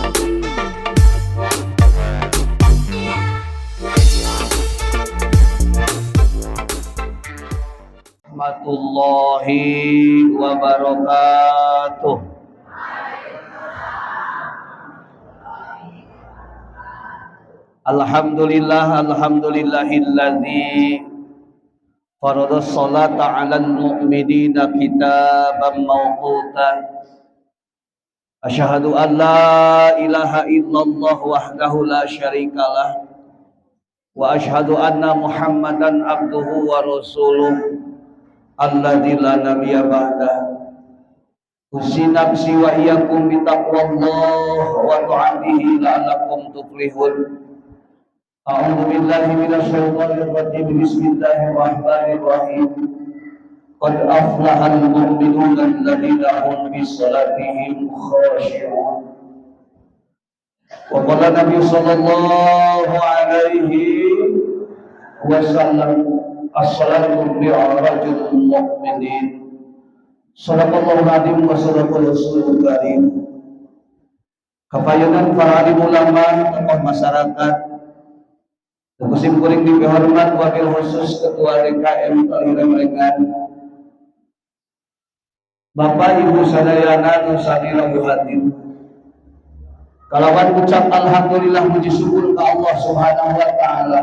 Warahmatullahi wabarakatuh. Alhamdulillah, alhamdulillahilladzi farada salata 'alal mu'minina kitaban mawquta. Asyhadu an la ilaha illallah wahdahu la syarikalah wa asyhadu anna Muhammadan abduhu wa rasuluh alladzi la nabiyya ba'da. Usi nafsi wa iyyakum bitaqwallah wa ta'atihi la'allakum tuflihun. A'udzu billahi minasyaitonir rajim. Bismillahirrahmanirrahim. Qad aflahal mu'minuna alladziina hum fi salatihim khashi'un. Wa qala Nabi sallallahu alaihi wasallam, as-salatu mi'rajul mu'minin. Sadaqallahu azim wa sadaqa rasulul karim. Kapayunan para alim ulama, tokoh masyarakat, ku simkuring dipihormat, wabil khusus Ketua DKM Kalireng, Bapak Ibu sadayana nu sadira hadir. Kalawan ucap alhamdulillah, muji syukur ka Allah Subhanahu wa taala.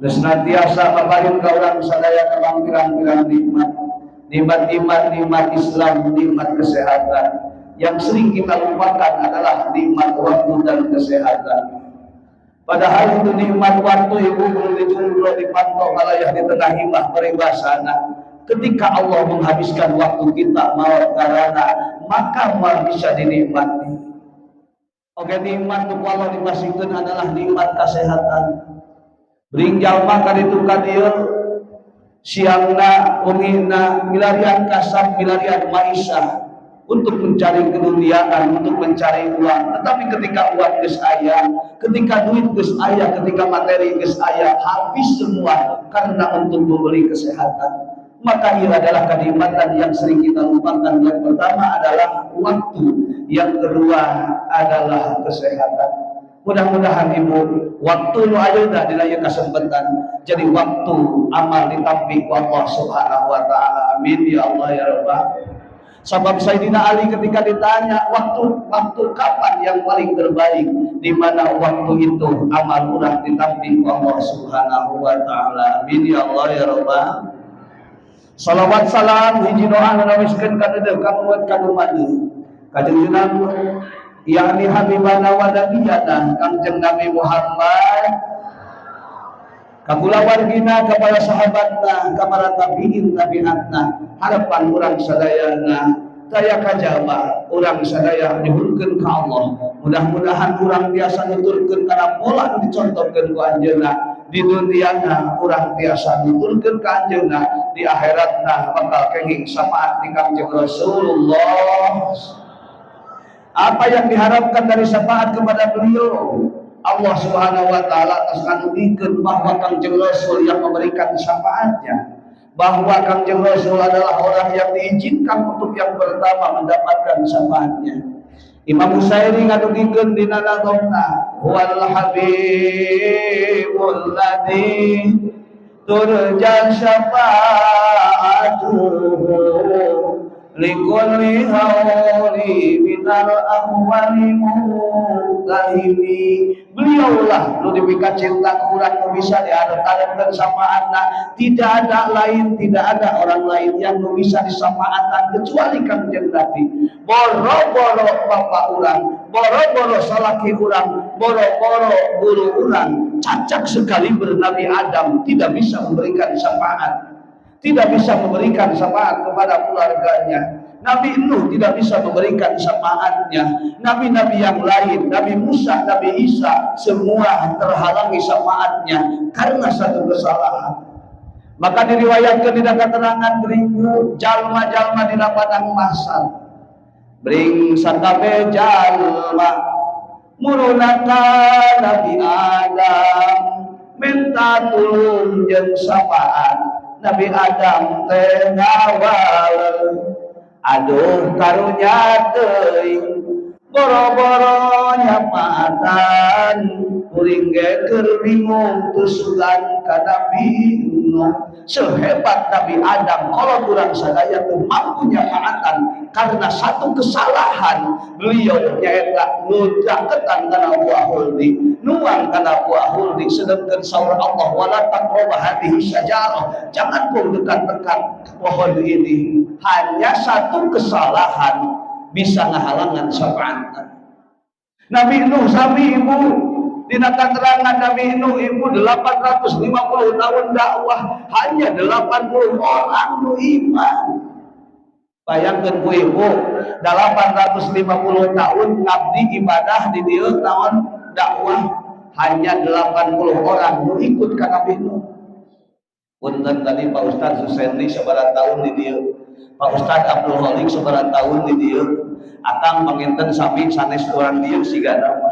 Geus senantiasa maparin ka urang sadaya pirang-pirang nikmat. Nikmat iman, nikmat Islam, nikmat kesehatan. Yang sering kita lupakan adalah nikmat waktu dan kesehatan. Padahal itu nikmat waktu, ibu perlu dijumlah, dipantau malayah di tengah imah peribasana. Ketika Allah menghabiskan waktu kita mau karena maka mau bisa dinikmati. Oke, nikmat untuk Allah dipastikan adalah nikmat kesehatan. Bring jalma kaditu kadieu, siangna ungina milarian kasab, milarian maisha untuk mencari keduniaan, untuk mencari uang. Tetapi ketika uang geus aya, ketika duit geus aya, ketika materi geus aya, habis semua karena untuk membeli kesehatan. Maka ini adalah kenikmatan yang sering kita lupakan. Yang pertama adalah waktu, yang kedua adalah kesehatan. Mudah-mudahan ibu waktu nu ayeuna dina ieu kesempatan jadi waktu amal ditampi ku Allah Subhanahu wa taala. Amin ya Allah ya Rabbal. Sebab Sayyidina Ali ketika ditanya waktu waktu kapan yang paling terbaik, di mana waktu itu amal urang ditampi ku Allah Subhanahu wa taala. Amin ya Allah ya Rabbal. Salawat salam hiji doa nu nawiskeun ka deudeuh ka muat ka dumadi. Kanjeng yakni habibana wa nabiyana Kangjeng Nabi Muhammad, ka kulawargina, kepada sahabatna, ka para tabiin tabiatna. Harapan urang sadayana daya kajaba urang sadaya nyuhunkeun ka Allah, mudah-mudahan urang biasa nuturkeun kana pola nu dicontohkeun ku anjeunna di duniana, urang tiasa nuturkeun ka anjeunna di akhiratna, bakal kenging syafaat di Kangjeng Rasulullah. Apa yang diharapkan dari syafaat kepada beliau? Allah Subhanahu wa taala atas ngadugikeun bahwa Kangjeng Rasul yang memberikan syafaatnya, bahwa Kangjeng Rasul adalah orang yang diizinkan untuk yang pertama mendapatkan syafaatnya. Imam Busairi ngadugikeun dina nazamna, huwal habibul ladzi turja syafa'atuhu likulli hauli minal ahwali muqtahimi. Beliaulah nu dipika cinta ku urang, nu bisa diharap-harapkan syafaatna. Tidak ada lain, tidak ada orang lain yang nu bisa disafaatan kecuali Kangjeng Nabi. Boro-boro bapak urang, boro-boro salaki urang, boro-boro guru urang, cacak sekali bernabi Adam tidak bisa memberikan syafaat, tidak bisa memberikan syafaat kepada keluarganya. Nabi Nuh tidak bisa memberikan syafaatnya. Nabi-nabi yang lain, Nabi Musa, Nabi Isa, semua terhalangi syafaatnya karena satu kesalahan. Maka diriwayatkan di keterangan beribu jalma-jalma di padang mahsyar. Bring sakabe jalma murunaka Nabi Adam minta tulung jeung syafaat. Nabi Adam teh ngawal, aduh karunya teuing. Boro-boro nyapaatan, kuring ge keur bingung teu sugan ka Nabi Nuh. Sehebat Nabi Adam, kalau kurang sadaya teu mampu nyapaatan karena satu kesalahan beliau, nyaeta nu jaketan kana buah khuldi, nuang kana buah khuldi, sedangkan saur Allah, "Wala taqrabu hadhihi syajarah," jangan kau dekat-dekat pohon ini. Hanya satu kesalahan bisa ngahalangan syafaat Nabi Nuh. Sami, Ibu, dina keterangan Nabi Nuh, Ibu, 850 tahun dakwah, hanya 80 orang nu iman. Bayangkan ku Ibu, 850 tahun ngabdi ibadah di dieu tahun dakwah, hanya 80 orang nu ikut ka Nabi Nuh. Punten, tadi Pak Ustadz Susendi sabaraha tahun di dieu, Pak Ustadz Abdul Khalik sabaraha tahun di dieu, akang panginten sami sanes urang dieu siga nama.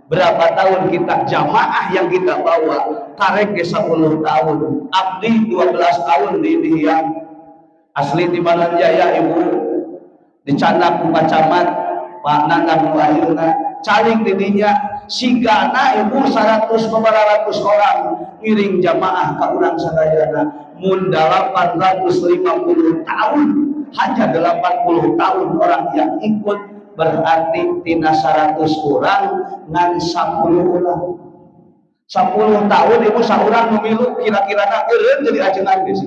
Berapa tahun kita, jamaah yang kita bawa karek ke 10 tahun, abdi 12 tahun di Indihiyang, asli di Jaya. Ibu, dicandak ku Pak Camat, Pak Nandang nu ayeuna calik di dinya, sigana Ibu 100 ratus orang ngiring jamaah ka urang sadayana. Mun 850 tahun hanya 80 tahun orang yang ikut, berarti tina 100 orang ngan 10 orang. 10 tahun, Ibu, saurang nu milu kira-kira eureun jadi ajengan geus.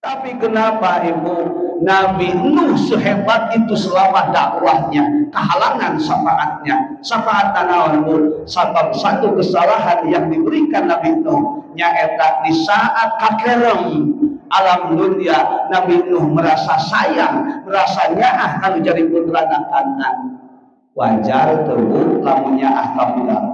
Tapi kenapa, Ibu, Nabi Nuh sehebat itu selama dakwahnya kehalangan syafaatnya? Syafaat naon, Bu? Sebab satu kesalahan yang diberikan Nabi Nuh, nyaeta di saat kakerem alam dunia, Nabi Nuh merasa sayang, merasa nyaah kalau jadi putra Kan'an. Wajar tuh, Bu, lamun nyaah ka budak,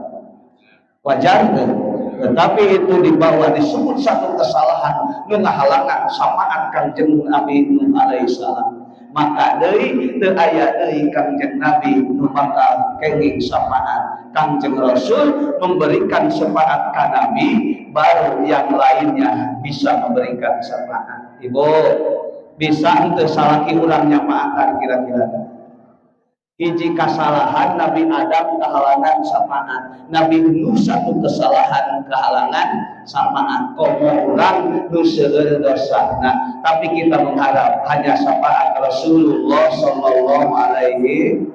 wajar tuh. Tetapi itu dibawa disebut satu kesalahan nu ngahalangan syafaat Kangjeng Nabi Nuh alaihissalam. Maka deui teu aya deui Kangjeng Nabi nu bakal kenging syafaat. Kangjeng Rasul memberikan syafaat ka Nabi, baru yang lainnya bisa memberikan syafaat. Ibu, bisa henteu salaki urang nyafaatan kira-kira? Hiji kesalahan Nabi Adam kehalangan syafaat, Nabi Nuh satu kesalahan kehalangan syafaat, komo urang nu seueur dosana. Tapi kita mengharap hanya syafaat Rasulullah sallallahu alaihi.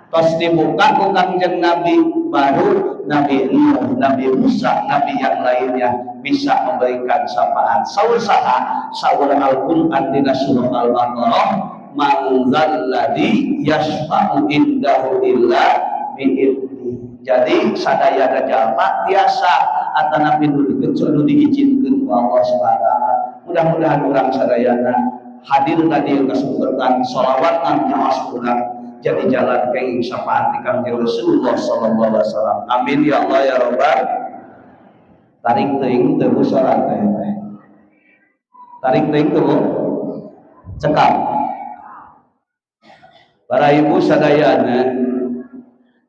Tos dibuka ku Kangjeng Nabi, baru Nabi Nuh, Nabi Musa, Nabi yang lainnya bisa memberikan syafaat. Saur saha? Saur Al-Qur'an dina surah Al-Baqarah, "Man dzalladzi yasfa'u indahu illa bi'idznih." Jadi sadaya jalma tiasa atanapi nu dikecu nu diizinkeun ku Allah Subhanahu wa taala. Mudah-mudahan urang sadayana hadir tadi kesempatan sholawatan nyaos urang jadi jalan kenging syafaat di Kangjeng Rasulullah sallallahu alaihi wasallam. Amin ya Allah ya Rabbal. Tarik teuing teu, Bu, salat teh. Tarik teuing teu, Bu? Cekap. Para ibu sadayana,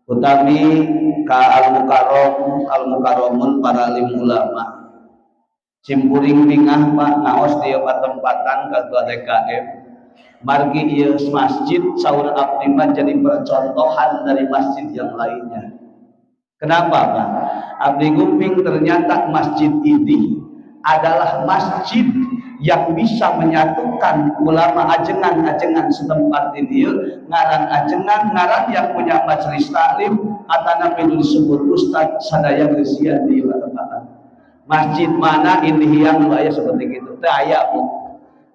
utami ka al mukarrom al mukarromun, para alim ulama. Simkuring bingah, Pak, ngaos di patempatan ketua DKM. Margi ieu masjid, saur abdi mah, jadi percontohan dari masjid yang lainnya. Kenapa, Pak? Abdi nguping ternyata masjid ini adalah masjid yang bisa menyatukan ulama ajengan-ajengan setempat di dieu, ngaran ajengan, ngaran yang punya majelis taklim atau itu disebut ustad, sadaya geus di tempatan. Masjid mana ini yang aya seperti itu? Teu aya, Bu.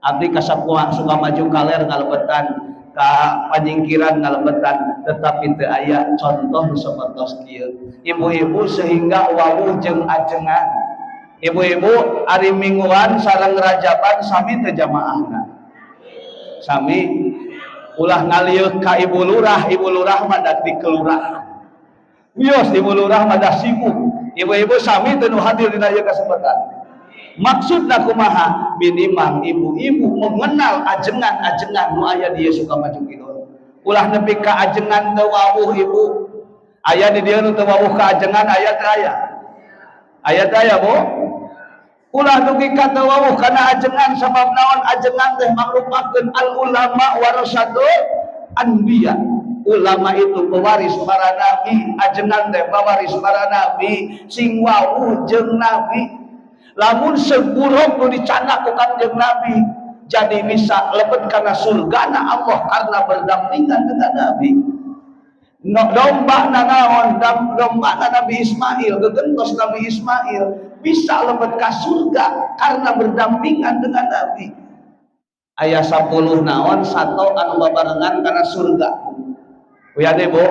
Abdi ka Sukamaju Kaler ngalebetan, ka Panyingkiran ngalebetan, tetapi teu aya contoh seperti kieu, Ibu-ibu, sehingga wawuh jeung ajengan. Ibu-ibu, hari Mingguan sareng Rajaban sami teu jamaahna? Sami. Ulah ngalieu ka Ibu Lurah, Ibu Lurah mah di kelurahan. Wios, Ibu Lurah mah sibuk. Ibu-ibu, sami teu nu hadir dina ieu kesempatan? Maksudna kumaha? Minimal ibu-ibu mengenal ajengan-ajengan nu aya di Sukamaju Kidul. Ulah nepi ka ajengan teu wawuh. Ibu, aya di dieu nu teu wawuh ka ajengan? Aya teu aya? Aya teu aya, Bu? Ulah dugi ka teu wawuh kana ajengan. Sabab naon? Ajengan teh mangrupakeun al ulama warasatul anbiya. Ulama itu pewaris para nabi, ajengan teh pewaris para nabi, sing wawuh jeung nabi. Lamun seburuk nu dicandak ku Kanjeng Nabi, jadi bisa lebet karena surgana Allah karena berdampingan dengan nabi. No, domba naon, domba Nabi Ismail, gegentos Nabi Ismail bisa lebet ka surga karena berdampingan dengan nabi. Aya 10 naon sato anu babarengan kana surga. Uya deh, Bu,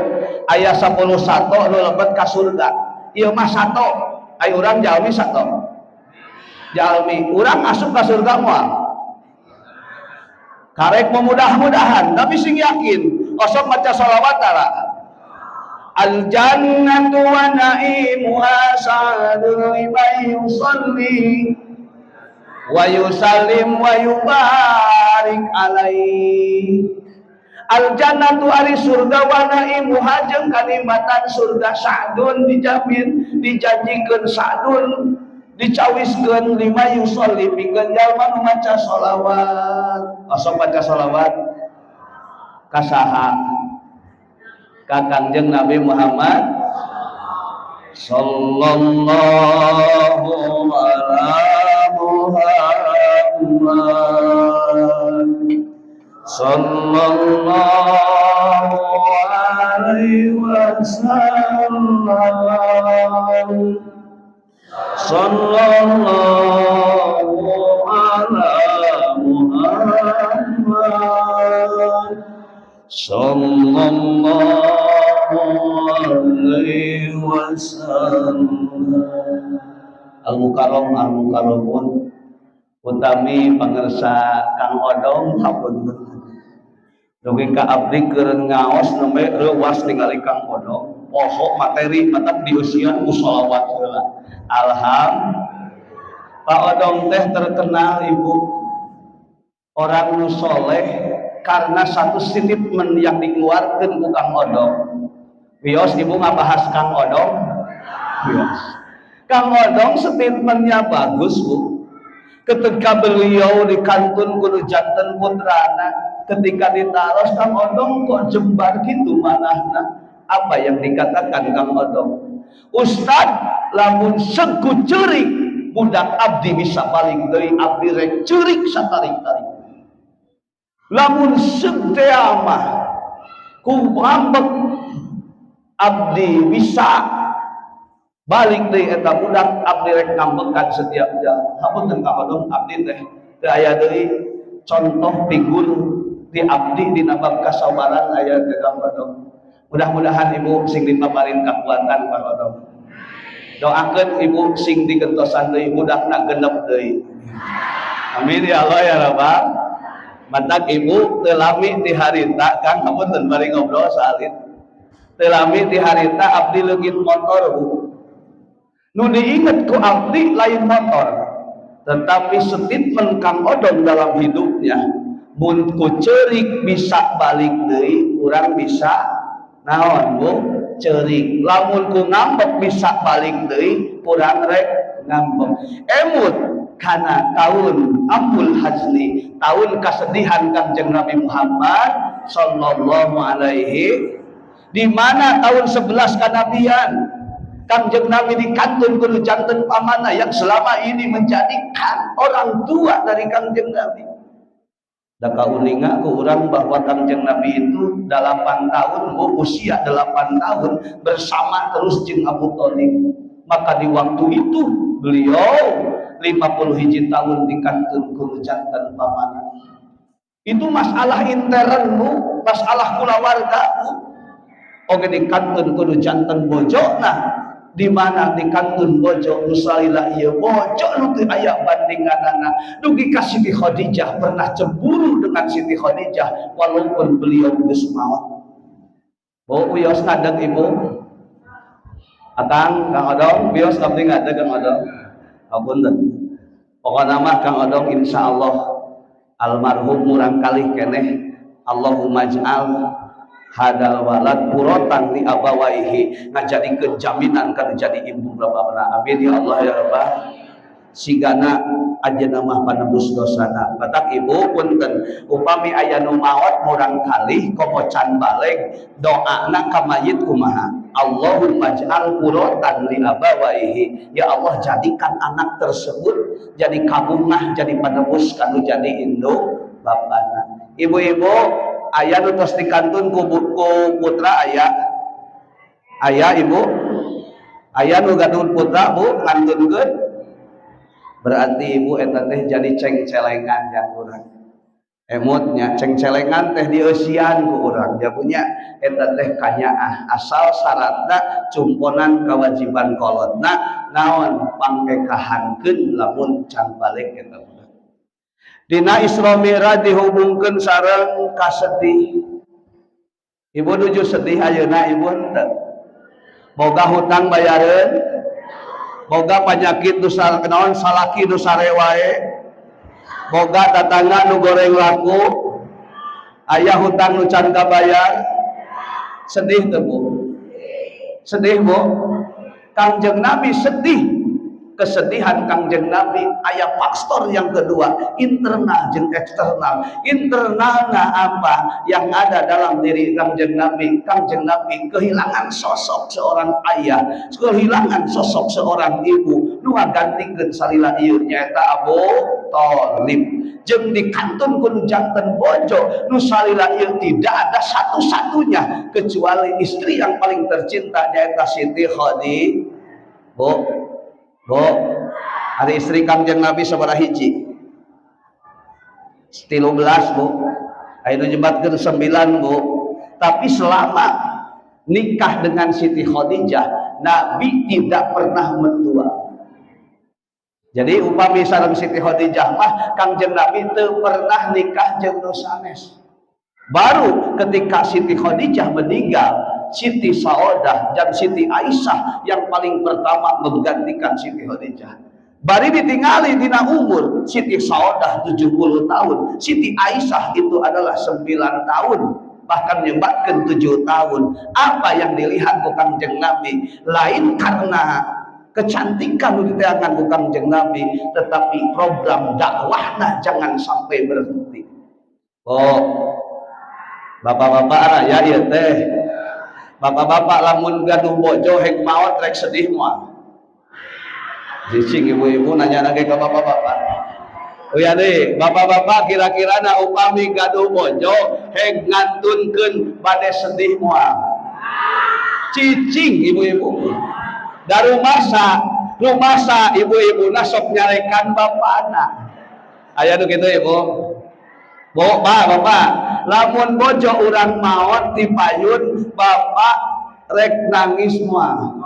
aya 10 sato anu lebet ka surga. Ieu mah sato, ayo urang jalmi sato. Jalmi, urang asup ka surga moal? Karek memudah-mudahan, tapi sing yakin, osok maca sholawat tara. Al jannatu wa na'imuha sa'dun liman yusalli wa yusallim wa yubarik alaihi. Al jannatu ari surga, wa na'imuha jeung kanikmatan surga, sa'dun dijamin, dijanjikeun, sa'dun dicawiskeun, liman yusalli pikeun jalma nu maca sholawat. Osok maca sholawat ka saha? Ka Kangjeng Nabi Muhammad sallallahu ala Muhammad sallallahu alaihi wasallam, sallallahu ala Muhammad sallallahu alaihi wasallam. Al Mukarram, al Mukarramun, utami pangersa Kang Odong, hapunten dugi ka abdi keur ngaos nembe reuwas ningali Kang Odong, poho materi, matak dieusian ku sholawat heula. Alhamdulillah. Pak Odong teh terkenal, Ibu, orang nu soleh karena satu statement yang dikeluarkan ku Kang Odong. Wios Ibu ngabahas Kang Odong, wios Kang Odong statementnya bagus, Bu. Ketika beliau dikantun ku nu janten putrana, ketika ditaros, Kang Odong kok jembar gitu manahna. Apa yang dikatakan Kang Odong? "Ustad, lamun seug ku ceurik budak abdi bisa balik deui, abdi rek ceurik satarik-tarik. Lamun seug teh mah ku ngambek abdi bisa balik deui eta budak, abdi rek ngambekan setiap jam." Hapunten Kang Odong, abdi teh teu aya deui contoh figur di abdi dina bab kasabaran aya ke Kang Odong. Mudah-mudahan Ibu sing dipaparin kekuatan. Kang Odong, doakeun Ibu sing digentosan deui budakna genep deui. Amin ya Allah ya Rabbal. Matak Ibu teu lami ti harita, Kang, hapunten bari ngobrol saalit, teu lami ti harita abdi leungit motor, Bu. Nu diinget ku abdi lain motor, tetapi statement Kang Odong dalam hidupnya, mun ku ceurik bisa balik deui, urang bisa naon, Bu? Ceurik. Lamun ku ngambek bisa balik deui, urang rek ngambek. Emut karena tahun Amul Hazni, tahun kesedihan Kangjeng Nabi Muhammad sallallahu alaihi, di mana tahun 11 kanabian Kangjeng Nabi dikantun ku nu janten pamana yang selama ini menjadikan orang tua dari Kangjeng Nabi. Da kauninga ku urang bahwa Kangjeng Nabi itu 8 tahun, oh, usia 8 tahun bersama terus jeung Abu Thalib. Maka di waktu itu beliau 50 hiji tahun dikantun ku nu janten pamana. Itu masalah intern, Bu, masalah kulawarga, Bu. Oke, dikantun ku nu janten bojona, di mana dikantun bojo nu salila ieu bojo nu teu aya bandinganana, dugi ka Siti Khadijah pernah cemburu dengan Siti Khadijah walaupun beliau geus maot. Bu, wios ngadeg Ibu. Akang, Kang Odong, wios abdi ngadeg Kang Odong. Hapunten. Pokokna mah Kang Odong insyaallah almarhum murang kalih keneh, Allahumma ij'al hadal walad qurrotan li abawaihi, ngajadikeun jaminan kana jadi ibu bapana. Amin ya Allah ya Rabbal. Sigana anjeunna mah panebus dosana. Batak ibu, punten, upami aya nu maot murang kalih komo can baleg, doana ka mayit kumaha? Allahumma ij'al qurratan li abawaihi. Ya Allah, jadikan anak tersebut jadi kabungah, jadi panebus kanu jadi indung bapana. Ibu-ibu, aya nu tos dikantun ku putra? Aya? Aya, ibu? Aya nu gaduh putra, Bu, ngantunkeun? Berarti ibu eta teh jadi ceng-celengan yang urang emutnya. Ceng-celengan teh dieusian ku urang jabunya. Eta teh kanyaah, asal syaratna cumponan kewajiban kolotna. Naon pangekahankeun lamun can baleg eta budak. Dina Isra Mi'raj dihubungkeun sareng kasedih. Ibu nuju sedih ayeuna, ibu henteu? Boga hutang bayareun, boga penyakit nu naon, salaki nu sare wae, boga tatangga nu goreng laku, aya hutang nu can kabayar. Sedih teu, Bu? Sedih, Bu? Kangjeng Nabi sedih. Kesedihan Kangjeng Nabi aya faktor yang kedua, internal jeung eksternal. Internalna apa yang ada dalam diri Kangjeng Nabi? Kangjeng Nabi kehilangan sosok seorang ayah, kehilangan sosok seorang ibu nu ngagantikeun salila ieu, nyaeta Abu Thalib, jeung dikantun ku nu janten bojo nu salila ieu tidak ada satu-satunya kecuali istri yang paling tercinta, nyaeta Siti Khadijah. Bu, Bu, ari istri Kangjeng Nabi sabaraha hiji? 13, Bu. Aya nu nyebatkeun 9, Bu. Tapi selama nikah dengan Siti Khadijah, Nabi tidak pernah mendua. Jadi upami sareng Siti Khadijah mah Kangjeng Nabi teu pernah nikah jeung nu sanes. Baru ketika Siti Khadijah meninggal, Siti Saudah dan Siti Aisyah yang paling pertama menggantikan Siti Khadijah. Bari ditingali dina umur, Siti Saudah 70 tahun, Siti Aisyah itu adalah 9 tahun, bahkan nyebatkan 7 tahun. Apa yang dilihat ku Kangjeng Nabi? Lain karena kecantikan nu diteangan ku Kangjeng Nabi, tetapi program dakwahna jangan sampai berhenti. Oh, bapak-bapak ya, ieu teh. Bapak-bapak, lamun gaduh bojo hek maot rek sedih moal? Cicing ibu-ibu, nanya lagi ke bapak-bapak. Oh ya deh, bapak-bapak, kira-kira na upami gaduh bojo hek ngantunkeun bade sedih moal? Cicing ibu-ibu. Da rumasa, rumasa ibu-ibu na sok nyarekan bapakna. Aya nu kitu, ibu? Bu, Pak, Bapak, lamun bojo urang maot di payun, bapak rek nangis moal?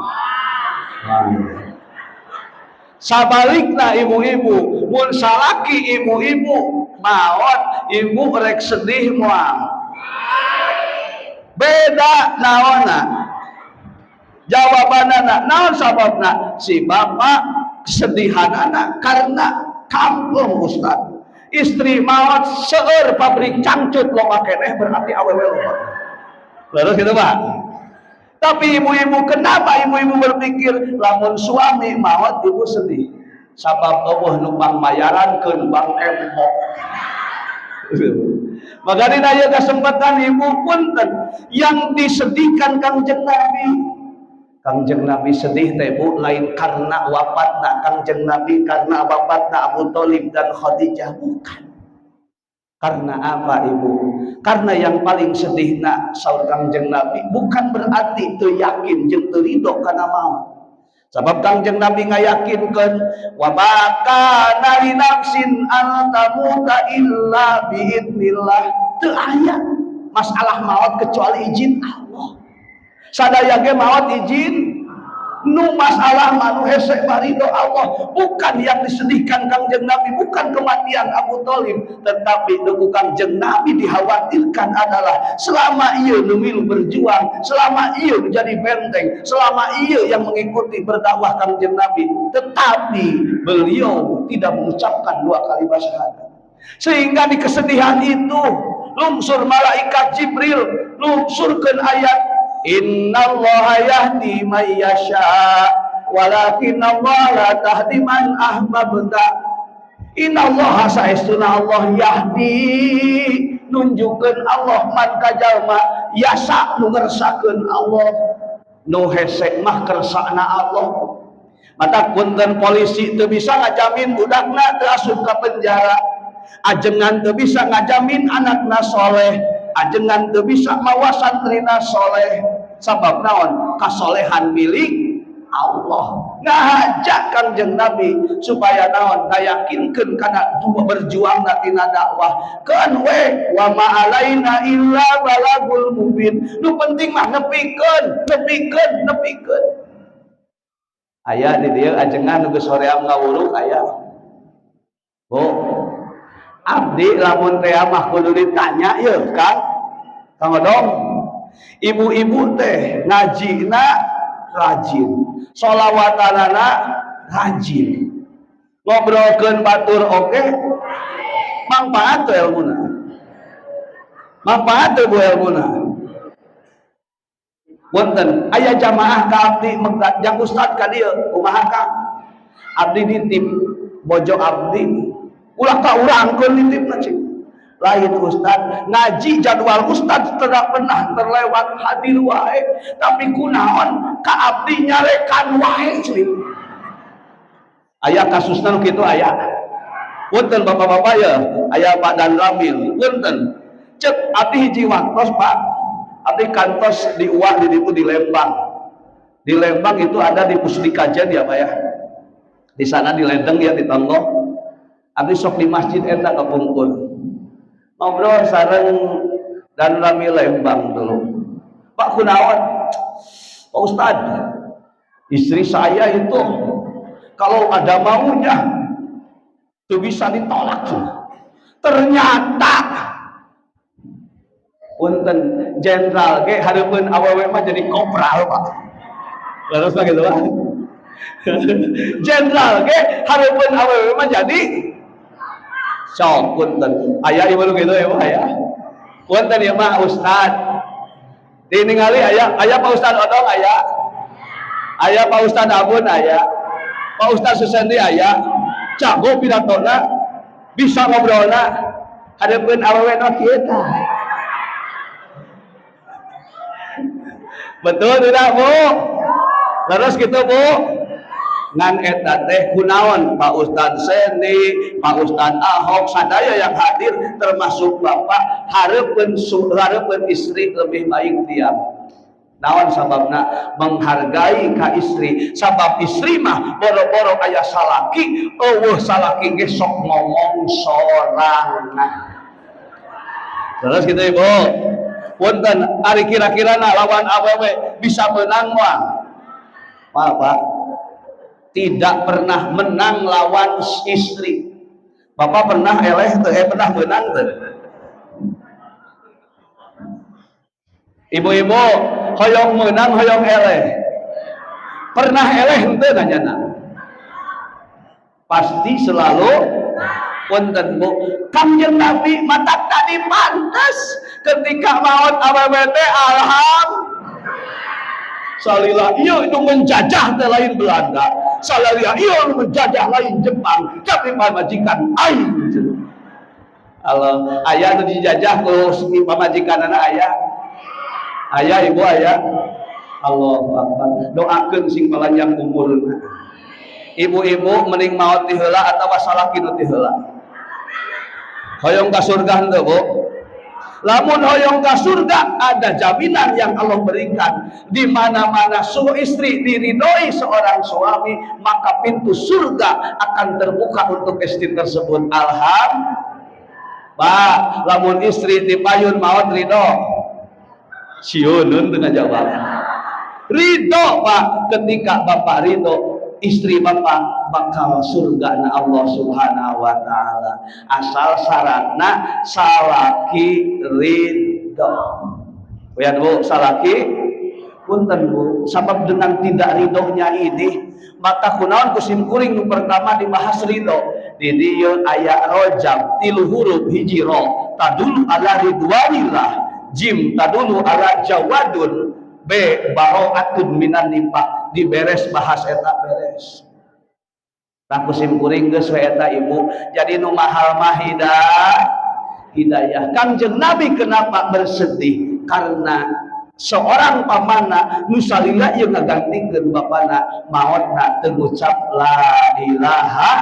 Sabalikna ibu-ibu, mun salaki ibu-ibu maot, ibu rek sedih moal? Beda naonna? Jawabanana naon sababna? Si bapak kesedihanana karena kampung, Ustad. Istri maot seueur pabrik cangcut loba keneh, berarti awewe loba. Terus gitu, Pak. Tapi ibu-ibu, kenapa ibu-ibu berpikir lamun suami maot ibu sedih? Sabab euweuh nu pangmayarankeun bank embok. Maka dina ieu kesempatan, ibu, punten, yang disedihkan Kangjeng Nabi. Kangjeng Nabi sedih teh, Bu, lain karena wafatna Kangjeng Nabi, karena wafatna Abu Thalib dan Khadijah, bukan. Karena apa, Ibu? Karena yang paling sedih nak saur Kangjeng Nabi bukan berarti teu yakin jeung teu ridho kana maut. Sebab Kangjeng Nabi ngayakinkeun wa ma kana li nafsin an tamuta illa biidnillah. Teu aya masalah maut kecuali izin Allah. Sadaya ge maut izin, nu masalah mah nu hese barido Allah. Bukan yang disedihkan Kangjeng Nabi bukan kematian Abu Thalib, tetapi nu Kangjeng Nabi dikhawatirkan adalah selama ia nu milu berjuang, selama ia menjadi benteng, selama ia yang mengikuti berdakwah Kangjeng Nabi, tetapi beliau tidak mengucapkan dua kalimat syahadat, sehingga di kesedihan itu lungsur malaikat Jibril lungsurkan ayat innallaha yahdi may yasha. walakin Allah la tahdi man ahbabta. Innallaha saestuna Allah yahdi nunjukkeun Allah man ka jalma yasa nu ngersakeun Allah nu hese mah kersana Allah. Mata punten polisi teu bisa ngajamin budakna teu asup ka penjara, ajengan teu bisa ngajamin anakna soleh, ajengan teu bisa mawa santrina soleh. Sabab naon? Kasolehan milik Allah. Ngajak Kangjeng Nabi supaya naon? Ngayakinkeun kana berjuang tina dakwah. Keun we wa ma alaina illa balagul mubin. Nu penting mah nepikeun, nepikeun, nepikeun. Aya di dieu ajengan nu geus hoream ngawuruk aya. Bu, abdi lamun teh mah kudu ditanya yeuh Kang. Kang Odong. Ibu-ibu teh ngajina rajin, sholawatanana rajin, ngobrolkeun batur oke, manfaat tuh ilmuna, manfaat tuh bu ilmuna. Punten, aya jamaah ka abdi megat jang ustad ka dieu, kumaha Kang? Abdi nitip bojo abdi, ulah ka urangkeun nitipna cing. Lain ustad, ngaji jadwal ustad tidak pernah terlewat, hadir wae, tapi kunaon ka abdi nyarekan wae cing. Aya kasusna nu kitu aya. Punten bapak-bapak ya, aya Pak Dan Ramil, punten. Cek abdi hiji waktos Pak, abdi kantos di Uak di ditu di Lembang. Di Lembang itu ada di Pusdikajen ya Pak ya. Di sana di Ledeng ya di Tonggoh. Abdi sok di masjid eta kapungkur. Ngobrol sareng Dan Ramil Lembang dulu. Pak kunaon? Pak Ustad, istri saya itu kalau ada maunya itu bisa ditolak. Ternyata punten jenderal ge hareupeun awewe mah jadi kopral Pak. Terus mah gitu Pak. Jenderal ge hareupeun awewe mah jadi sok punten. Aya ieu gitu ya Pak ya. Punten ya mah Ustad. Diningali aya, aya Pak Ustad Odong aya. Aya Pak Ustad Abun aya. Pak Ustad Susendi aya. Jago pidatona, bisa ngobrolna, hareupeun awewe nu kieu tah. Betul tidak Bu? Terus gitu Bu? Ngan eta teh kunaon Pak Ustad Sendi, Pak Ustad Ahok, sadaya yang hadir termasuk bapak hareupeun hareupeun istri lebih baik diam. Naon sababna? Menghargai ka istri. Sabab istri mah boro-boro aya salaki, eueuh salaki ge sok ngomong sorangan. Terus gitu Ibu. Punten ari kira-kira na lawan awewe bisa menang mah. Pak, tidak pernah menang lawan istri. Bapak pernah eleh teu? Pernah menang teu? Ibu-ibu hoyong menang hoyong eleh. Pernah eleh henteu nanyana? Pasti selalu punten Bu. Kangjeng Nabi matak tadi pantes ketika maot awewe teh alhamdulillah. Salila ieu itu menjajah teh lain Belanda. Salila ieu menjajah lain Jepang, tapi pamajikan aing. Allah, aya nu dijajah ku pamajikanana aya. Aya ibu aya. Allahu Akbar. Doakeun sing palanjang umurna. Ibu-ibu mending maot ti heula atawa salaki nu ti heula? Hoyong ka surga henteu Bu? Lamun hoyong ka surga ada jaminan yang Allah berikan. Di mana-mana suami istri diridhoi seorang suami, maka pintu surga akan terbuka untuk istri tersebut. Alhamdulillah. Pak, lamun istri dipayun maot ridho. Siunun teu ngajawab. Ridho Pak, ketika bapak ridho, istri bapak bakal surga na Allah Subhanahu wa taala. Asal syaratna salaki ridho. Uyan Bu, salaki punten Bu, sabab dengan tidak ridhonya ini maka kunaon ku sim kuring nu pertama dibahas ridho. Di dieu aya rojab tilu huruf hiji ro tadulu ala ridwanillah, jim tadulu ala jawadun, b baroatun minan nifaq. Diberes bahas eta beres. Tah, ku sim kuring geus we eta, Ibu. Jadi nu mahal mah hidayah. Kangjeng Nabi kenapa bersedih? Karena seorang pamana nu salila ieu ngagantikeun bapana, maotna teu ngucap la ilaha,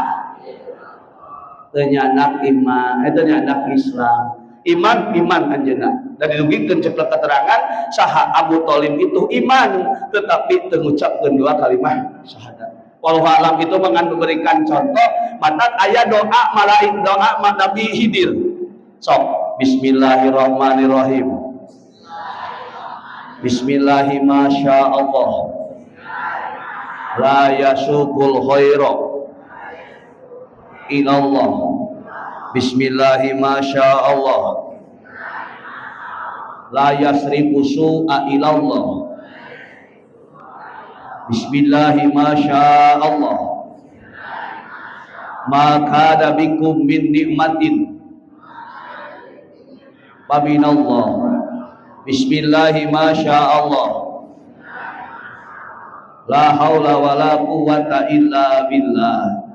teu nyandak iman, teu nyandak Islam. Iman, iman anjeunna dan didugikeun ceplek keterangan saha Abu Thalib itu iman, tetapi teu ngucapkeun dua kalimat syahadat. Wallahu alam, itu memberikan contoh. Maka aya doa malaik, doa Nabi Khidir. Sok, bismillahirrahmanirrahim. Bismillahi masya Allah la yasuqul khaira ilallah. Bismillahi masya Allah la yasrifu su'a ilallah. Bismillahi masya Allah ma kana bikum min nikmatin faminallah. Bismillahi masya Allah la haula wala quwata illa billah.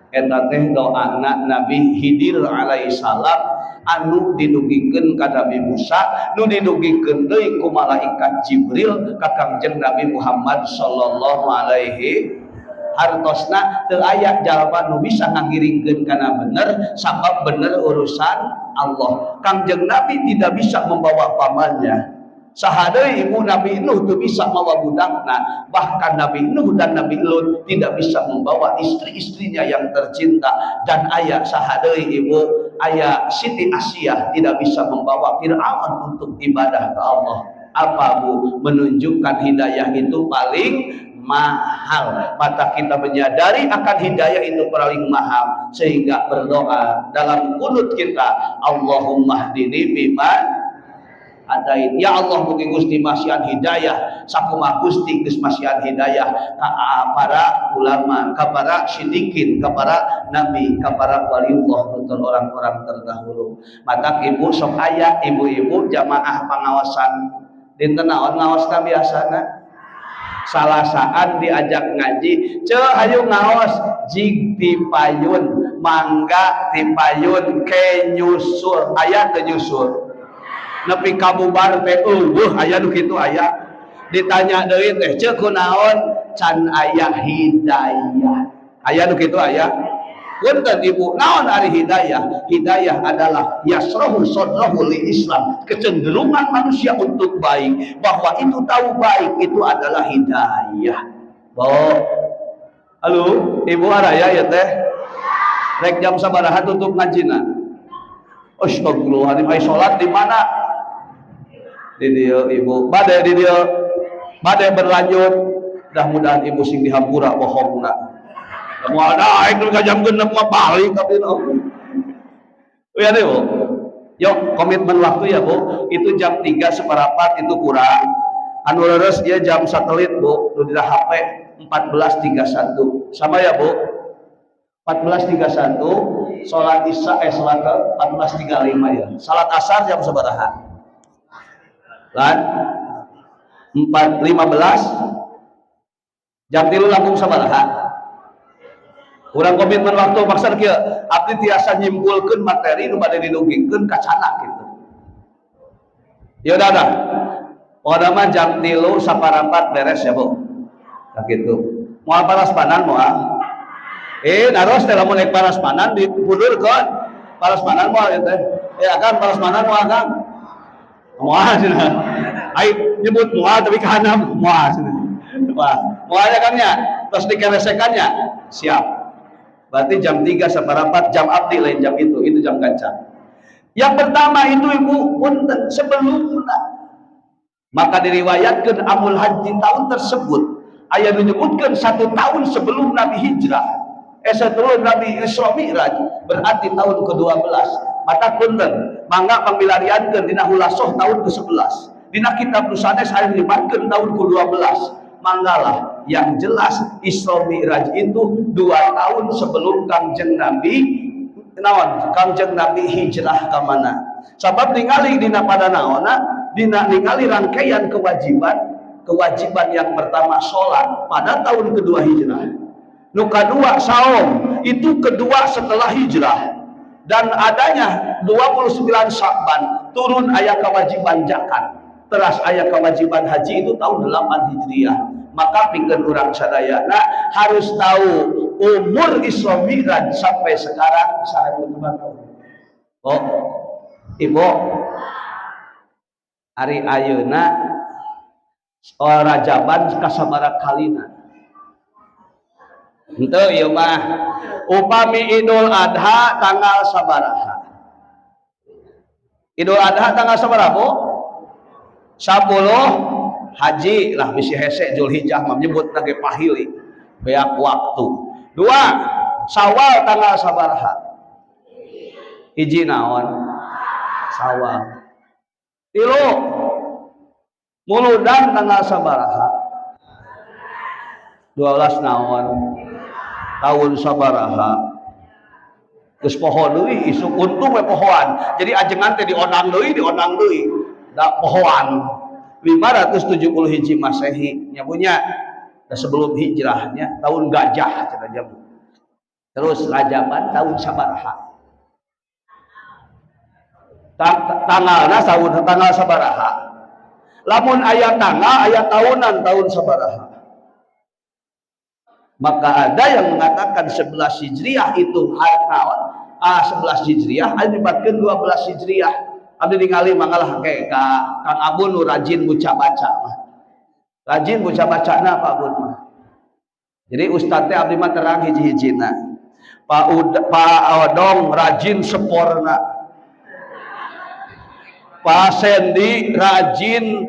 Eta teh doana Nabi Khidir alaihi salam anu didugikeun ka Nabi Musa, nu didugikeun deui ku malaikat Jibril ka Kangjeng Nabi Muhammad sallallahu alaihi. Hartosna teu aya jalma nu bisa ngagiringkeun kana bener, sabab bener urusan Allah. Kangjeng Nabi tidak bisa membawa pamannya. Saha deui, Ibu? Nabi Nuh teu bisa mawa budakna. Bahkan Nabi Nuh dan Nabi Lut tidak bisa membawa istri-istrinya yang tercinta. Dan aya saha deui, Ibu? Aya Siti Asiyah tidak bisa membawa Fir'aun untuk ibadah ke Allah. Apa, Bu? Menunjukkan hidayah itu paling mahal. Maka kita menyadari akan hidayah itu paling mahal, sehingga berdoa dalam kunut kita, Allahumma hdini fiman hadait. Ya Allah, mugi Gusti masihan hidayah sakumaha Gusti geus masihan hidayah ka para ulama, ka para sidikin, ka para nabi, ka para waliullah, tutur orang-orang terdahulu. Maka Ibu sok aya ibu-ibu jamaah pengawasan dinten naon ngaosna? Biasana salasaan diajak ngaji, ce hayu ngaos, jig ti payun, mangga ti payun ke nyusul. Aya teu nyusul nepi ka bubar teh? Euweuh. Aya nu kitu, aya. Ditanya deui teh, ceuk kunaon? Can aya hidayah. Aya nu kitu, aya. Punten, Ibu, naon ari hidayah? Hidayah adalah yasyrahu sadrahu li Islam, kecenderungan manusia untuk baik, bahwa itu tahu baik itu adalah hidayah. Bo. Halo, Ibu, araya ya teh? Rek jam sabaraha tutup ngajina? Astagfirullahaladzim, ai salat di mana? Di dieu, Ibu. Bade di dieu. Bade berlanjut. Mudah-mudahan Ibu sing dihampura bohongna. Moal daek ka jam 6 mah balik abdi. Ya deh, Bu. Yuk, komitmen waktu ya, Bu. Itu jam 3 seperempat itu kurang. Anu leres dia jam satelit, Bu, nu dina HP 14.31. Sama ya, Bu? 14.31 sholat isya, eh, sholat 14.35 ya. Salat asar jam sabaraha? Lan 4.15, jam 3 langkung sabaraha? Kurang komitmen waktu maksud kieu, abdi tiasa nyimpulkeun materi nu bade didugikeun kacana gitu. Ya udah dah. Pokoknya mah jam 3.15 beres ya, Bu. Nah, gitu. Moal parasmanan moal? Eh, naros teh, lamun naik parasmanan dipundurkeun. Parasmanan moal ieu teh? Ya kan, parasmanan moal kan? Moal cenah. Ai nyebut moal tapi kahanap moal cenah. Wah, moalnya kan ya? Terus dikeresekannya? Siap. Berarti jam 3 seperempat, jam abdi lain jam itu jam kaca. Yang pertama itu, Ibu, punten sebelum maka diriwayatkan amul haji tahun tersebut aya menyebutkan satu tahun sebelum Nabi hijrah, eh, sebelum Nabi Isra Mi'raj, berarti tahun ke-12. Maka punten, mangga pangmilariankeun dina hulasoh tahun ke-11, dina kitab nu sanes aya menyebutkan tahun ke-12. Manggalah, yang jelas Isra Mi'raj itu 2 tahun sebelum Kangjeng Nabi naon, Kangjeng Nabi hijrah ke mana. Sabab ningali dina pada naona, dina ningali rangkaian kewajiban. Kewajiban yang pertama sholat pada tahun kedua hijrah. Nu kadua saum, itu kedua setelah hijrah. Dan adanya 29 Sya'ban turun aya kewajiban zakat. Teras aya kewajiban haji itu tahun 8 Hijriah. Maka pikeun urang sadayana harus tahu umur Isra Mi'raj sampai sekarang 1000 tahun. Oh, Ibu, hari ayeuna Rajaban kasabaraha kalina? Henteu ieu mah. Upami Idul Adha tanggal sabaraha? Idul Adha tanggal sabaraha, Bu? 10 haji lah, bisi hese. Zulhijjah mah menyebut lagi pahili, beak waktu. Dua, Sawal tanggal sabaraha? Hiji naon? Sawal. Tilu, Muludan tanggal sabaraha? 12 naon? Tahun sabaraha? Geus poho deui isuk, untung we pohoan. Jadi ajengan teh diondang deui, diondang deui. Da pohoan. 570 hiji Masehi nya punya sebelum hijrahnya, tahun gajah cenah jamu. Terus Rajaban tahun sabaraha? Tanggalna tahun tanggal sabaraha? Lamun aya tanggal, aya tahunan, tahun sabaraha? Maka ada yang mengatakan 11 Hijriah itu hari naon? Ah, 11 Hijriah, ada dibatkeun 12 Hijriah. Abdi ningali mangalah ke ka Kang Abun nu rajin baca-baca mah. Rajin baca-bacana Pak Abun mah. Jadi ustad teh abdi mah terang hiji-hijina. Pak Ud, Pak Odong rajin seporna. Pak Sendi rajin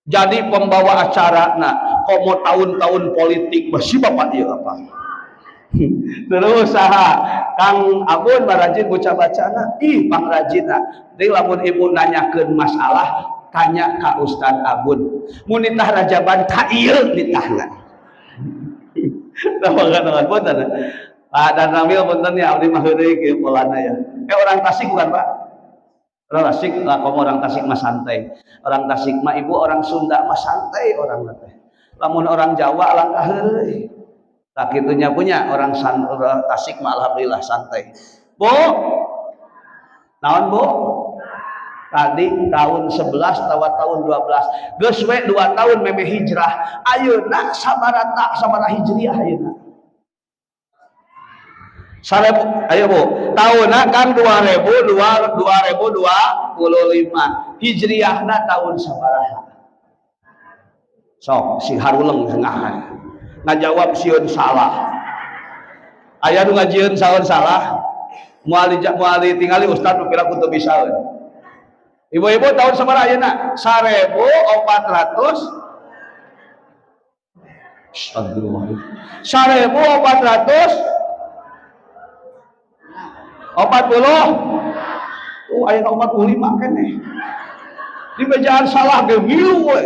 jadi pembawa acara. Nah, komo tahun-tahun politik masih bapak dia apa? Terus saha? Kang Abun rajin baca-bacana, ih, pangrajina. Jadi lamun ibu nanyakeun masalah, tanya ka Ustad Abun. Mun nitah rajaban ka ieu nitahna. Nah, punten. Pak dan Ramil, punten ya, abdi mah heureuy kieu polana ya. Eh, orang Tasik bukan, Pak? Orang Tasik lah, kamu orang Tasik mah santai. Orang Tasik mah, ibu, orang Sunda mah santai orang teh. Lamun orang Jawa langkah heureuy. Tak itunya punya orang, orang Tasik mah alhamdulillah santai. Bu, naon, Bu? Tadi tahun 11 atau tahun 12. Geus we 2 tahun meme hijrah. Ayeuna sabaraha, sabaraha hijriah ayeuna? Sarebu, ayo Bu. Tahunna kan 2002, 2025. Hijriahna tahun sabaraha? Sok si haruleng ngah. Ngajawab sieun salah. Aya nu ngajieun saun salah. Moal moal ditingali ustad nu pira kudu bisaeun. Ibu-ibu, tahun sabaraha ayeuna? 1400. Astagfirullah. 1440. Tuh, aya 45 keneh. Di bejaan salah ge milu we.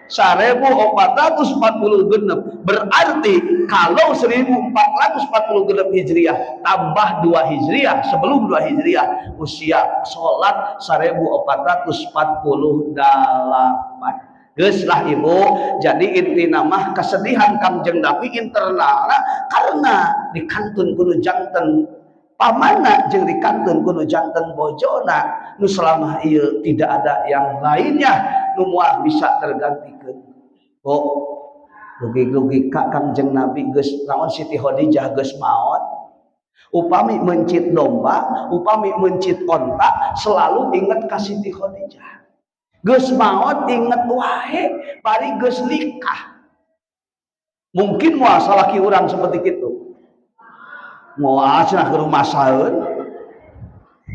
1446, berarti kalau 1446 Hijriah tambah 2 Hijriah, sebelum 2 Hijriah, usia sholat 1448. Geus lah, Ibu. Jadi inti nama kesedihan Kangjeng Nabi internal karena dikantun ku nu janten pamana jeung dikantun ku nu janten bojona, nu selama ieu tidak ada yang lainnya nu moal bisa tergantikan. Oh, rugi-rugi ka Kangjeng Nabi geus naon, Siti Khadijah geus maot, upami mencit domba, upami mencit onta, selalu ingat ka Siti Khadijah. Geus maot inget wae, bari geus nikah. Mungkin moal salaki urang seperti itu, moal cenah ke rumah saeun.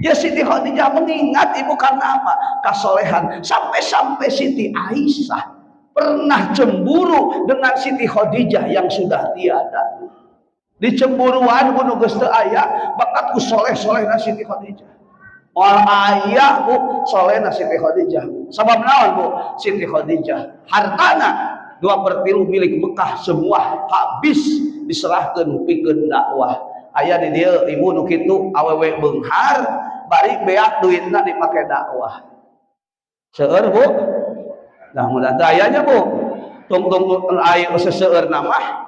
Ya, Siti Khadijah mengingat, Ibu, karena apa? Kasolehan. Sampai-sampai Siti Aisyah pernah cemburu dengan Siti Khadijah yang sudah tiada. Dicemburuan ku nu geus teu aya, bakat ku soleh-solehna Siti Khadijah. Moal aya, Bu, solehna Siti Khadijah. Sabab naon, Bu? Siti Khadijah hartana 2/3 milik Mekah semua habis diserahkan pikeun dakwah. Aya di dieu, Ibu, nu kitu, awewe beunghar bari beak duitna dipake dakwah? Seueur, Bu. Nah, mudah teu aya nya, Bu. Tungtung aya seseueur mah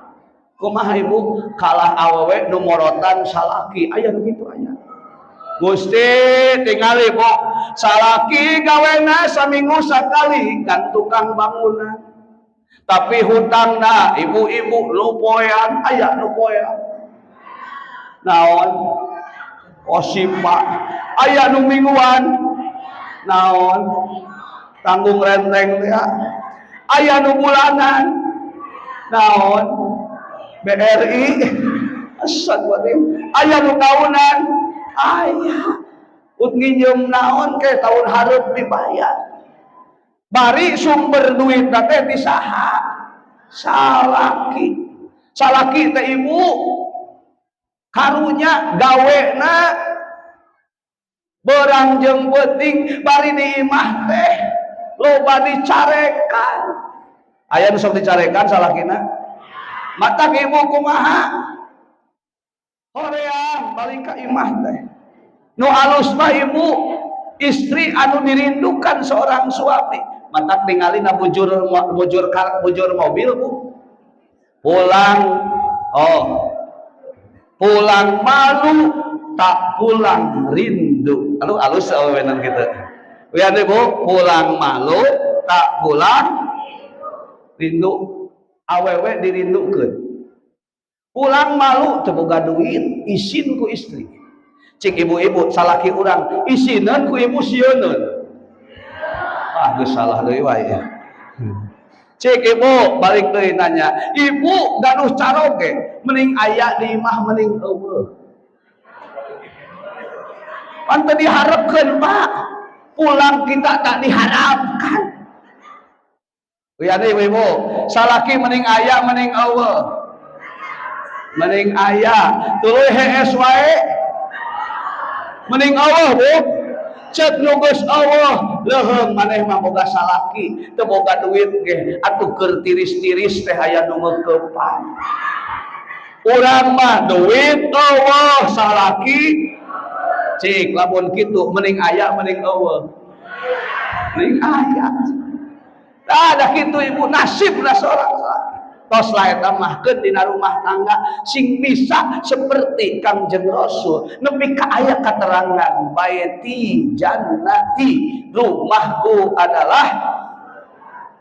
kumaha, Ibu? Kalah awewe nu morotan salaki, aya nu kitu, aya. Gusti, tingali, Bu, salaki gawena saminggu sakali kan, tukang bangunan, tapi hutangna, ibu-ibu, nu poean, aya nu poean naon, Osipa, aya nu mingguan naon, tanggung renteng ya, aya nu bulanan naon, BRI. Astagfirullahaladzim. Aya nu tahunan, aya ut nginjem naon ke tahun hareup dibayar. Bari sumber duit teh ti saha? Salaki. Salaki teh, Ibu, karunya gawena berang jeung peuting, bari di imah teh loba dicarekan. Aya nu sok dicarekan salakina. Matak Ibu kumaha, hoream balik ka imah teh. Nu alus mah, Ibu, istri anu dirindukan seorang suami. Matak ningali na bujur bujur bujur mobil, Bu, pulang, oh, pulang malu, tak pulang rindu. Aduh, alus awewenan gitu. Lihat, Ibu, pulang malu, tak pulang rindu. Awewe dirindukeun. Pulang malu, teu boga duit, isin ku istri. Cik ibu-ibu, salaki urang isinan ku Ibu sieuneun? Ah, geus salah deui wae. Cik Ibu, balik deui nanya. Ibu gaduh caroge, mending aya di imah, mending euweuh? Pan teu diharapkeun, Pak. Pulang kita tak diharapkan. Lihat ibu-ibu, salaki mending aya, mending euweuh? Mending aya. Tuluy hees wae. Mending euweuh, Bu. Cek nu geus euweuh, leuheung maneh mah boga salaki, teu boga duit ge atuh keur tiris-tiris teh aya nu ngeukepan. Urang mah duit euweuh, salaki. Cik, lamun kitu mending aya, mending euweuh? Mending aya. Nah, ada kitu, Ibu, nasibna seorang salaki. Tos lah eta mah, keun dina rumah tangga sing bisa seperti Kangjeng Rasul, nepi ka aya keterangan baiti jannati, rumahku adalah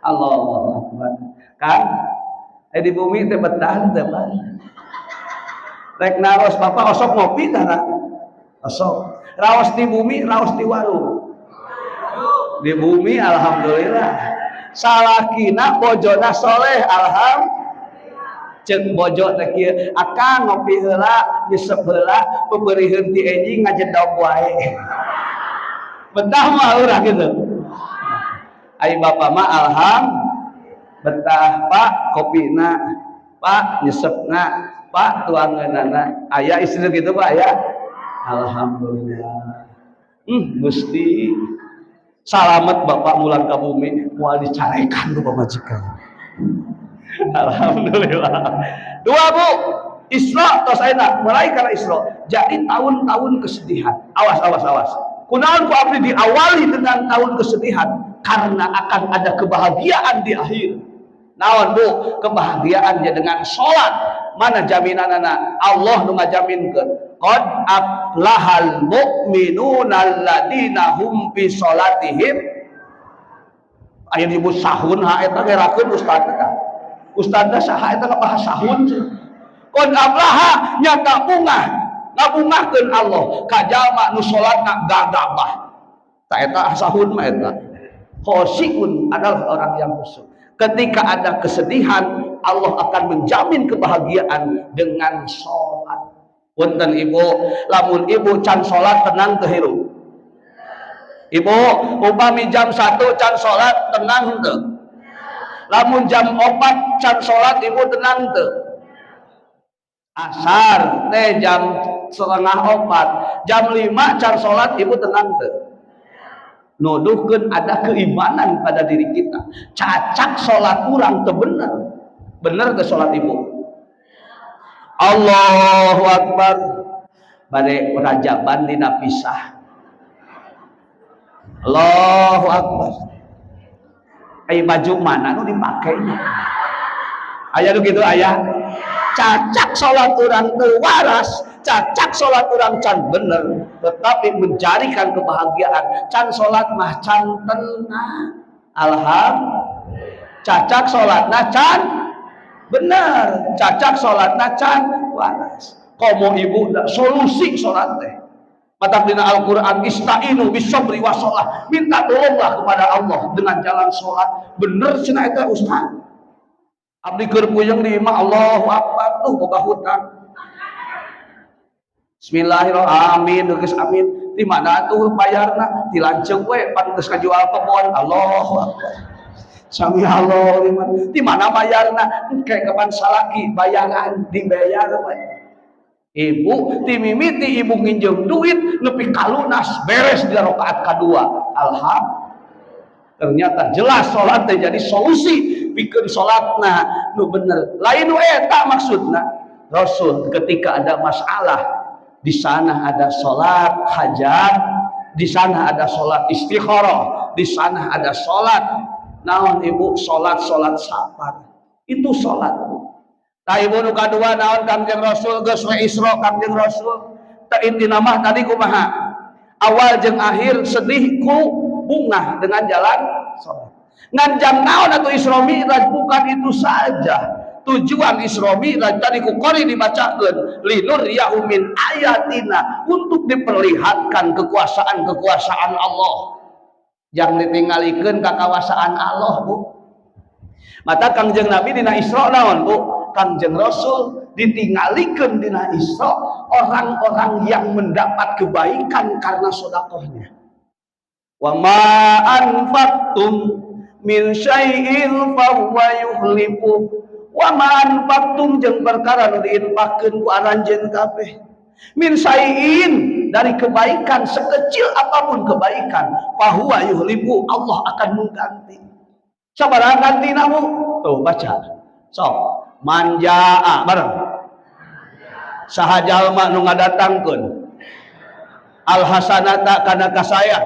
Allah Akbar. Kan eh di bumi teh betah teh, Pak? Rek naros, Bapak osok ngopi tara? Osok. Raos di bumi, raos di warung? Di bumi, alhamdulillah. Salakina bojona soleh, alham. Cek bojo teh kieu, "Akang, ngopi heula, nyesep heula, peupeuriheun ti enjing ngajedog wae." Betah mah urang gitu. Ai bapak mah alham betah, "Pak, kopina, Pak, nyesepna, Pak, tuangeunana." Aya istri gitu, Pak, ya? Alhamdulillah. Gusti, salamet bapak mulang ke bumi, moal dicarekan ku pamajikan. Alhamdulillah. Dua, Bu, Isra tos ayeuna, mulai karena Isra. Jadi tahun-tahun kesedihan. Awas, awas, awas. Kunaon ku abdi diawali dengan tahun kesedihan? Karena akan ada kebahagiaan di akhir. Naon, Bu? Kebahagiaannya dengan sholat. Mana jaminanana? Allah nu ngajaminkeun. Qad aflahal mu'minuna alladzina hum fi sholatihim. Aya disebut sahun ha, eta ngerakeun ustad eta. Ustadna saha eta ngabahas sahun? Qad aflaha, nyata bungah, ngabungahkeun Allah ka jalma nu salatna gagabah. Ta eta sahun mah eta. Khosyiun adalah orang yang khusyuk. Ketika ada kesedihan, Allah akan menjamin kebahagiaan dengan sholat. Punten, Ibu, lamun Ibu can sholat, tenang teu hirup? Ibu, upami jam 1 can sholat, tenang teu? Lamun jam 4 can sholat, Ibu tenang teu? Asar teh jam 3.30, jam 5 can sholat, Ibu tenang teu? Nuduhkeun ada keimanan pada diri kita. Cacak sholat kurang teu bener. Bener ke sholat Ibu? Allahu Akbar. Bade rajaban dina pisah. Allahu Akbar. Ai baju mana nu dipakainya? Aya nu kitu aya. Cacak sholat urang teu waras, cacak sholat urang can bener, tetapi mencarikan kebahagiaan. Can sholat mah can tenang. Alhamdulillah. Cacak sholatna can bener, cacak sholatna can waras. Komo ibu solusi sholat teh. Matak dina Al-Quran istainu bisobri wasolah, minta tolonglah kepada Allah dengan jalan sholat. Bener cenah eta, Ustaz. Abdi keur puyeng di imah, Allahu Akbar, tuh boga hutang. Bismillahirrahmanirrahim, amin, geus amin. Di mana tuh bayarna? Di lanceuk we, pan geus kajual kebon. Allahu Akbar. Sami Allah liman. Di mana bayarna? Engke kapan salaki bayaran dibayar we. Ibu timimiti ibu nginjem duit nepi kalunas beres di rakaat kedua. Alhamdulillah. Ternyata jelas sholat teh jadi solusi pikeun sholatna nu bener. Lain nu eta maksudna. Rasul ketika ada masalah, di sana ada sholat hajat, di sana ada sholat istikharah, di sana ada sholat naon, ibu, sholat sholat safar. Itu sholat, Bu. Tah, ibu, nu kadua naon? Kangjeng Rasul geus we Isra, Kangjeng Rasul teh intina mah tadi kumaha? Awal jeung akhir sedih ku bungah dengan jalan sholat. Ngan jang naon atau Isra Mi'raj? Bukan itu saja tujuan Isra Mi'raj. Tadi ku qori dibacakeun linuriyahu min ayatina, untuk diperlihatkan kekuasaan-kekuasaan Allah yang ditinggalikeun kakawasaan Allah, Bu. Maka Kangjeng Nabi dina Isra naon, Bu? Kangjeng Rasul ditinggalikeun dina Isra orang-orang yang mendapat kebaikan karena sodakohnya. Wa ma anfaqtum min syai'in fahuwa yukhlifu. Wa ma anfaqtum, jeung perkara nu diinfakkeun ku aranjeun kabeh, min syai'in, dari kebaikan, sekecil apapun kebaikan, fahuwa yukhlifu, Allah akan mengganti. Sabaraha gantina, Bu? Tuh, baca sok. Man jaa, bareng, saha jalma nu ngadatangkeun al hasanata kana kasaean,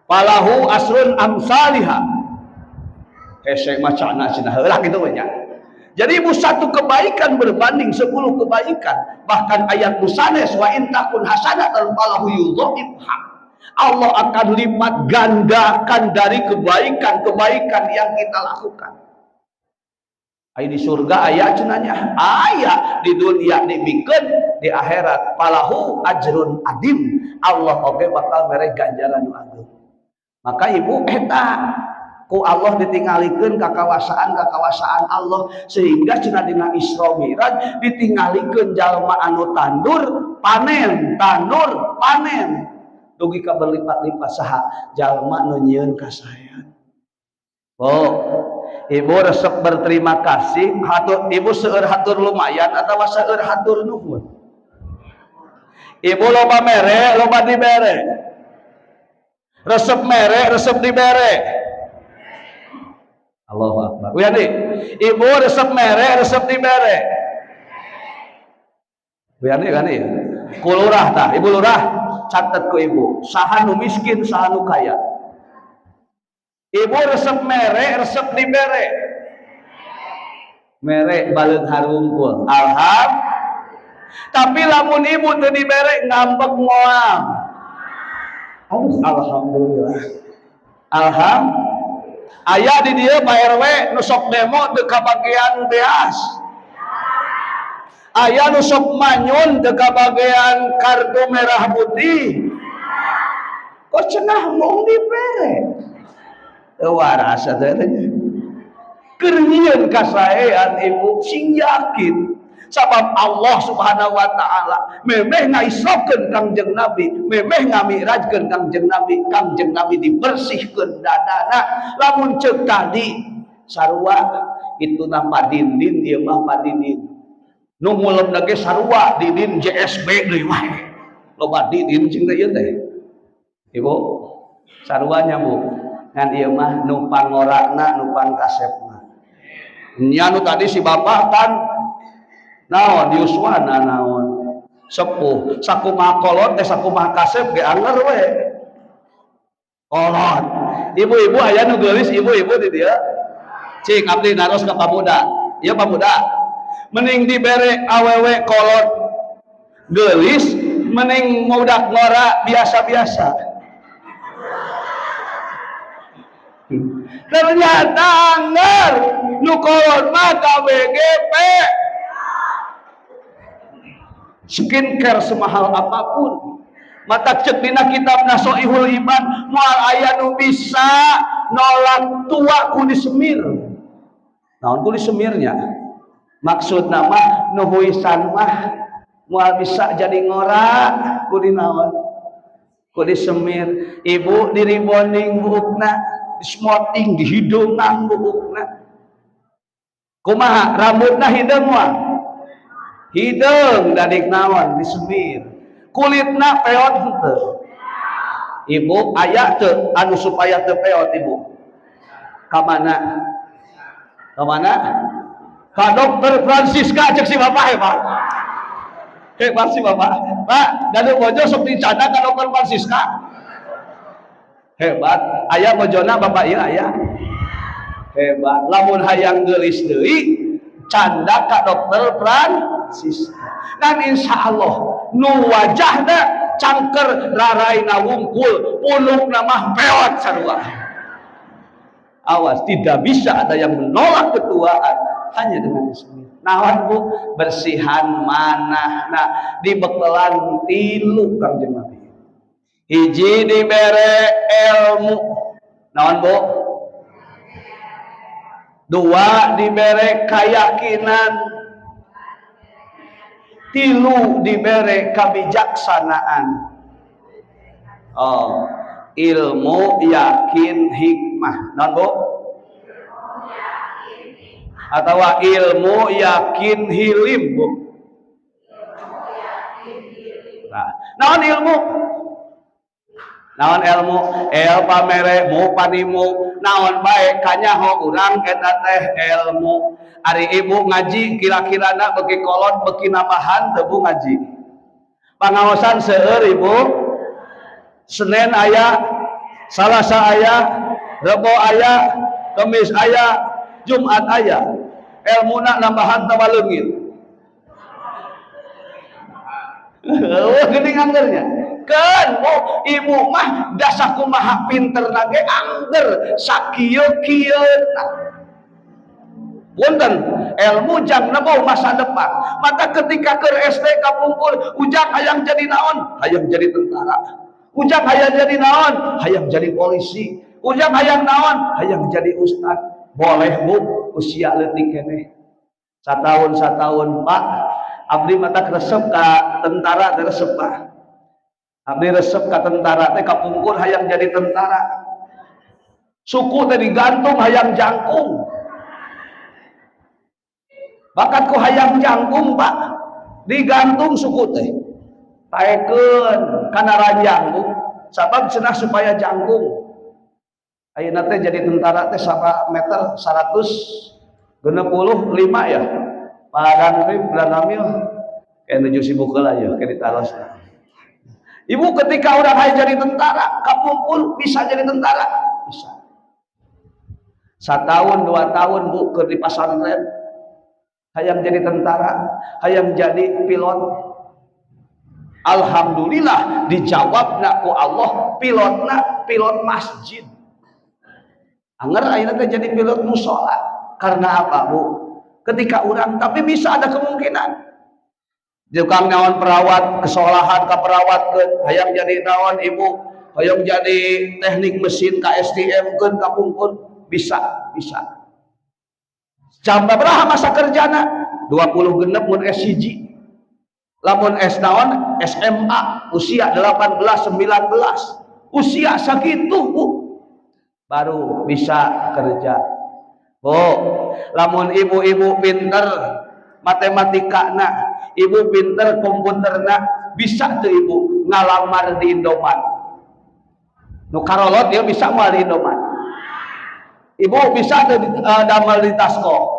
falahu asrun amsaliha. Hese macana cenah, heula kitu we nya. Jadi ibu, satu kebaikan berbanding 10 kebaikan. Bahkan ayat musanes wa in takun hasanatan falahu yudhaifha. Allah akan lipat gandakan dari kebaikan-kebaikan yang kita lakukan. Aya di surga aya cenah nya. Aya di dunia dibikeun, di akhirat falahu ajrun adim. Allah oge bakal mere ganjaran nu agung. Maka ibu, eta ku Allah ditinggalikeun kakawasaan-kakawasaan Allah, sehingga cenah dina Isra Mi'raj ditinggalikeun jalma anu tandur panen, tandur panen, dugi ka berlipat-lipat. Saha jalma nu nyieun kasaean? Oh, ibu resep berterima kasih, hatur, ibu seueur hatur lumayan atau seueur hatur nuhun? Ibu loba mere, loba dibere? Resep mere, resep dibere? Allahu Akbar. Wiyani, ibu resep mere, resep dibere? Wiyani kan ya? Ku lurah tah, ibu lurah, catat ku ibu. Saha nu miskin, saha nu kaya? Ibu resep mere, resep dibere? Mere baleuk harungkul. Alhamdulillah. Tapi lamun ibu teu dibere, ngambek moal? Aduh, alhamdulillah. Alhamdulillah. Aya di dieu Pak RW nu sok demo teu kabagian beas. Aya nu sok manyun teu kabagian kartu merah putih. Kok cenah mung dibere? Teu waras atuh eta nya. Keur nyieun kasaean, ibu sing yakin, sabab Allah Subhanahu wa taala memeh ngaisrokeun Kangjeng Nabi, memeh ngami'rajkeun Kangjeng Nabi, Kangjeng Nabi dibersihkeun dadana. Lamun ceuk tadi sarua itu na Padindin, ieu mah Padidin nu ngulemna ge sarua Didin JSB deui mah, loba Didin cing teh ieu teh. Ibu, saruanya, Bu, ngan ieu mah nu pangorana, nu pangkasepna nya. Nu tadi si bapak kan naon yuswana, naon sepuh, sakumaha kolot teh, sakumaha kasep ge anger we kolot. Ibu-ibu aya nu geulis, ibu-ibu di dieu? Cik, abdi naros ka pamuda. Ieu pamuda. Mending dibere awewe kolot geulis, mending mudak ngora biasa-biasa. Ternyata angger nu kolot mah KBGP. Skincare semahal apapun. Mata cek dina kitab Nasoihul Iman, moal aya nu bisa nolak tua ku disemir. Naon ku disemirnya? Maksudna mah nu huisan mah moal bisa jadi ngora ku dinaon? Ku disemir. Ibu diriboning buukna, dismoting dihidungan buukna. Kumaha rambutna hideung moal? Hideung dadik naon disemir. Kulitna peot henteu? Ibu aya teu anu supaya teu peot ibu? Ka mana? Ka mana? Ka dokter Francisca cek si bapak hebat. Hebat si bapak. Pak, gaduh bojo sok dicanda ka dokter Francisca. Hebat. Aya bojona bapak ieu aya. Hebat. Lamun hayang geulis deui canda ka dokter Francisca. Dan insya Allah nu wajahna cangker raraina wungkul punukna mah peot sarua. Awas, tidak bisa ada yang menolak ketuaan hanya dengan semir. Naon bu? Bersihan manahna dibekelan tilu Kangjeng Nabi. Hiji dibere ilmu. Naon bu? Dua dibere keyakinan. Tilu dibere kebijaksanaan. Oh, ilmu, yakin, hikmah. Non bu? Atau ilmu, yakin, hilim bu. Nah, naon ilmu? Naon ilmu? El pamere mu panimu. Naon bae kanyaho urang eta teh ilmu. Ari ibu ngaji kira-kira na beki kolot beki nambahan teu bu ngaji. Pangaosan seueur ibu. Senin aya, Salasa aya, Rebo aya, Kemis aya, Jumat aya. Ilmuna nambahan tambah leungit. Eueuh geuning anggernya. Keun bu, ibu mah dasar kumaha pinterna ge angger sakieu-kieuna. Punten, ilmu jang nemu masa depan. Maka ketika keur SD kapungkur, ujang hayang jadi naon? Hayang jadi tentara. Ujang hayang jadi naon? Hayang jadi polisi. Ujang hayang naon? Hayang jadi ustad. Boleh bu, usia leutik keneh. Satahun satahun pak, abdi mata resep ka tentara teh resep pak. Abdi resep ka tentara teh kapungkur hayang jadi tentara. Suku teh digantung hayang jangkung. Bakat ku hayang jangkung pak, digantung suku teh. Taekeun kana ranjang bu, sabab cenah supaya jangkung. Ayeuna teh jadi tentara teh sapa meter 165 ya. Pak Danrim, Danramil kayak nuju sibuk heula ya, kayak ditaros. Ibu ketika orang hayang jadi tentara, kapungkur bisa jadi tentara? Bisa. Satahun, 2 tahun bu keur di pasantren, hayang jadi tentara, hayang jadi pilot. Alhamdulillah dijawabna ku Allah, pilotna pilot masjid. Anger ayeuna teh jadi pilot musola. Karena apa bu? Ketika orang, tapi bisa ada kemungkinan. Tukang naon perawat, kesolahan ka perawat keun, hayang jadi naon ibu, hayang jadi teknik mesin ka STM keun kapungkur, bisa, bisa. Jam berapa masa kerjana? 20 genep mun S1. Lamun S naon? SMA, usia 18 19. Usia sakitu bu, baru bisa kerja. Bu, lamun ibu-ibu pinter matematika na, ibu pinter komputer na, bisa tuh ibu ngalamar di Indomaret. Nu karolot dia bisa moal di Indomaret. Ibu bisa tuh damel di Tasco.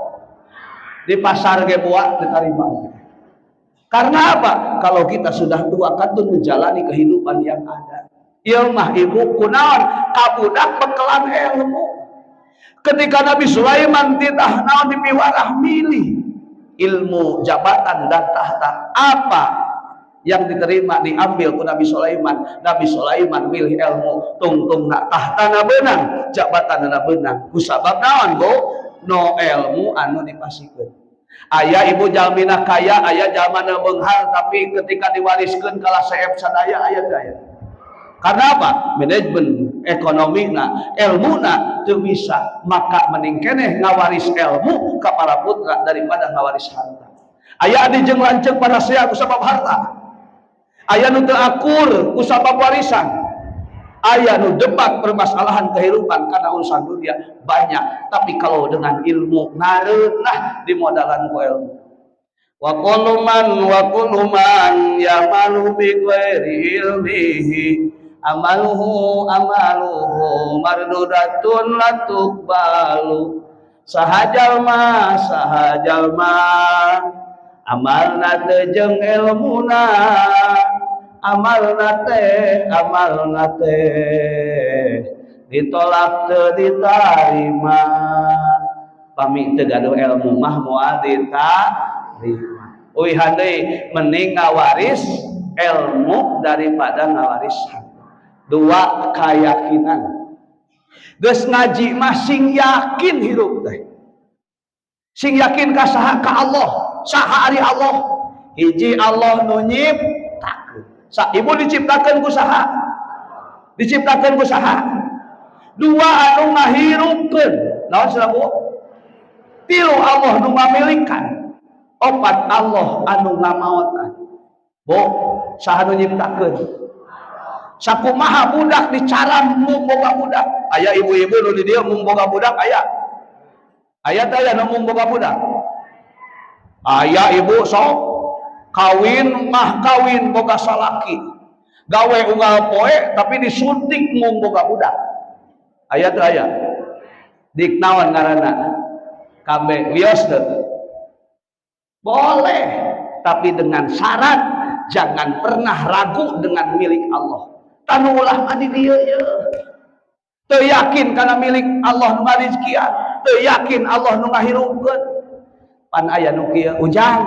Di pasar ge buat diterima. Karena apa? Kalau kita sudah tua kan tuh menjalani kehidupan yang ada. Ieu mah, Ibu, kunaon ka budak bekelan ilmu. Ketika Nabi Sulaiman titah naon, dipiwarah milih ilmu, jabatan, dan tahta, apa yang diterima, diambil ku Nabi Sulaiman? Nabi Sulaiman milih ilmu. Tungtung nak tahta na beunang, jabatan na beunang. Kusabab naon, Bu? No ilmu anu dipasikeun. Aya, Ibu, jalmina kaya, aya jalmana beunghar, tapi ketika diwariskeun kalah seep sadaya. Aya teu aya? Karena apa? Manajemen ekonomi na, ilmu na teu bisa. Maka mending keneh ngawaris ilmu ke para putra daripada ngawaris harta. Aya adi jeung lanceuk parasea ku sabab harta. Aya nu teu akur ku sabab warisan. Aya nu debat permasalahan kehidupan karena urusan dunia banyak. Tapi kalau dengan ilmu, ngareunah dimodalan ku ilmu. Wa kullu man ya'malu bi ghairi ilmihi amaluhu amaluhu mardudatun la tuqbalu. Saha jalma, saha jalma amalna teu jeung ilmuna, amalna teh, amalna teh ditolak, teu ditarima. Pami teu gaduh ilmu mah moal ditarima. Uihan deui, mending ngawaris ilmu daripada ngawaris harta. Dua, keyakinan. Geus ngaji mah sing yakin hirup teh, sing yakin ka saha? Ka Allah. Saha ari Allah? Hiji, Allah nu nyiptakeun. Sa Ibu diciptakeun ku saha? Diciptakeun ku saha? Dua, anu ngahirupkeun naon cenah, Bu? Tilu, Allah nu ngamilikan. Opat, Allah anu ngamaotan. Bu, saha nu nyiptakeun? Sakumaha budak dicaram mung boga budak? Aya ibu-ibu nu di dieu mung boga budak? Aya? Aya teh, aya nu mung boga budak? Aya, Ibu. Sok kawin mah, kawin boga salaki, gawe unggal poe, tapi disuntik mung boga budak. Aya teh, aya? Dik naon ngaranna? KB wios teu? Boleh, tapi dengan syarat jangan pernah ragu dengan milik Allah. Tanu ulah mah di dieu ye teu yakin kana milik Allah nu ngarizkian, teu yakin Allah nu ngahirupkeun. Pan aya nu kieu, "Ujang,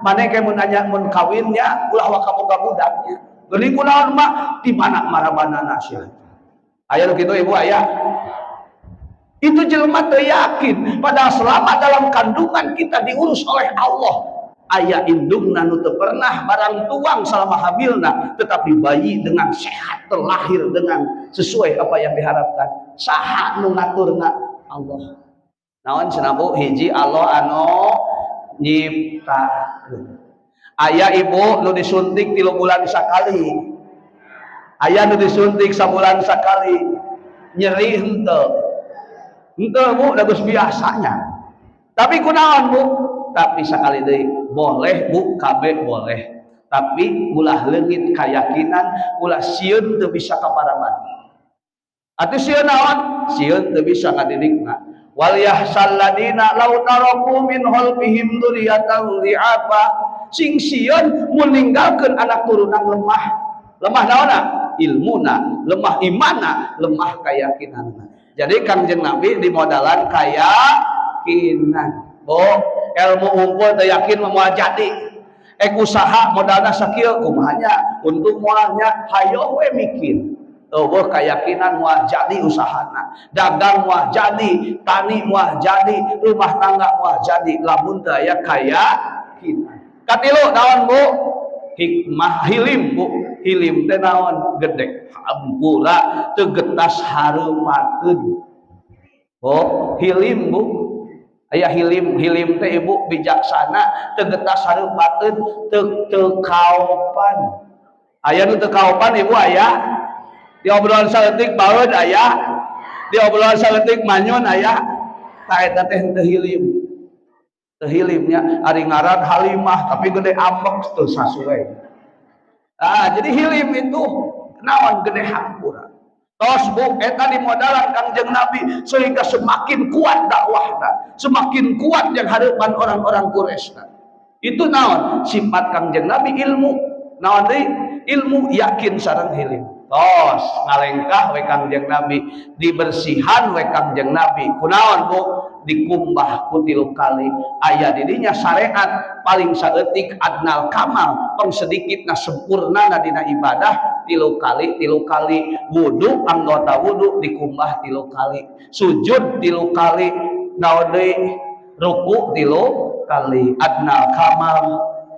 maneh ke mun nanya, mun kawin nya ulah waka boga budak nya." "Geuning kunaon, Mak?" "Di mana marabanana sia?" Aya nu kitu, Ibu? Aya. Itu jelema teu yakin. Padahal selama dalam kandungan kita diurus oleh Allah. Aya indungna nu teu pernah barang tuang selama hamilna, tetapi bayi dengan sehat terlahir dengan sesuai apa yang diharapkan. Saha nu ngaturna? Allah. Naon cenah, Bu? Hiji, Allah anu nyiptakeun. Aya, Ibu, nu disuntik 3 bulan sekali, aya nu disuntik sabulan sekali. Nyeri henteu? Henteu, Bu, da geus biasanya. Tapi kunaon, Bu? Tapi sekali deui, boleh, Bu, KB boleh, tapi ulah leungit keyakinan, ulah sieun teu bisa kaparaban. Atuh sieun naon? Sieun teu bisa ngadidikna. Wal yakhsyal ladina law taraku min khalfihim dzurriyyatan dhi'afa. Sing sieun mun ninggalkeun anak turunan lemah. Lemah naonna? Ilmuna lemah, imana lemah, keyakinanna. Jadi Kangjeng Nabi dimodalan keyakinan. Bu, ilmu unggul teu yakin mah moal jadi. Ek usaha modalna sakieu, kumaha nya untuk moalnya? Hayo we mikir. Euweuh keyakinan, moal jadi usahana. Dagang moal jadi, tani moal jadi, rumah tangga moal jadi lamun teu aya keyakinan. Katilu naon, Bu? Hikmah, hilim, Bu. Hilim teh naon? Gede hampura, teu getas hareupakeun. Oh, hilim, Bu. Aya hilim. Hilim teh, Ibu, bijaksana, teu getas hareupakeun, teu teu kaopan. Aya nu teu kaopan, Ibu? Aya? Di obrolan saeutik baeud aya, di obrolan saeutik manyun aya. Tah, eta teh teu hilim. Teu hilimnya. Ari ngaran Halimah tapi gede ambek, teu sasuai. Ah, jadi hilim itu naon? Gede hampura. Tos, Bu, eta dimodalan Kangjeng Nabi sehingga semakin kuat dakwahna, semakin kuat yang harapan orang-orang Quraisy. Itu naon? Sifat Kangjeng Nabi ilmu. Naon deui? Ilmu, yakin sareng hilim. Tos ngalengkah we Kangjeng Nabi, dibersihan we Kangjeng Nabi. Kunaon, Bu? Dikumbah ku tilu kali. Aya didinya syariat paling saeutik, adnal kamal, pang sedikitna sempurna dina ibadah tilu kali. Tilu kali wudu, anggota wudu dikumbah tilu kali, sujud tilu kali, naon deui, ruku tilu kali. Adnal kamal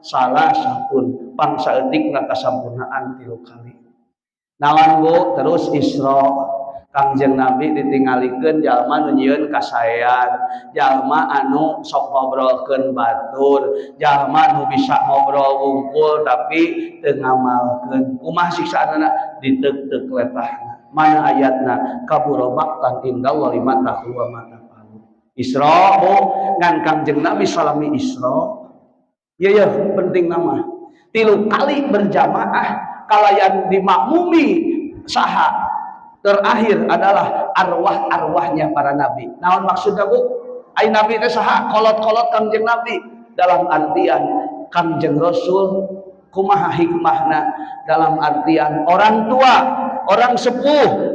salasatun, pang saeutikna kasampurnaan tilu kali. Naon, Bu? Terus Isra, Kangjeng Nabi ditinggalikeun jalma nu nyieun kasaean, jalma anu sok ngobrolkeun batur, jalma nu bisa ngobrol wungkul tapi teu ngamalkeun. Kumaha siksaanna? Diteuk-teuk letahna. Mana ayatna? Kabura maqtan indallahi lima taqulu wa ma taf'alun. Isra, Bu, ngan Kangjeng Nabi salami Isra. Iya ya, penting nama. Tilu kali berjamaah kalayan dimakmumi saha? Terakhir adalah arwah-arwahnya para nabi. Naon maksudnya, Bu? Ai nabi teh saha? Kolot-kolot Kangjeng Nabi. Dalam artian Kangjeng Rasul, kumaha hikmahna? Dalam artian orang tua, orang sepuh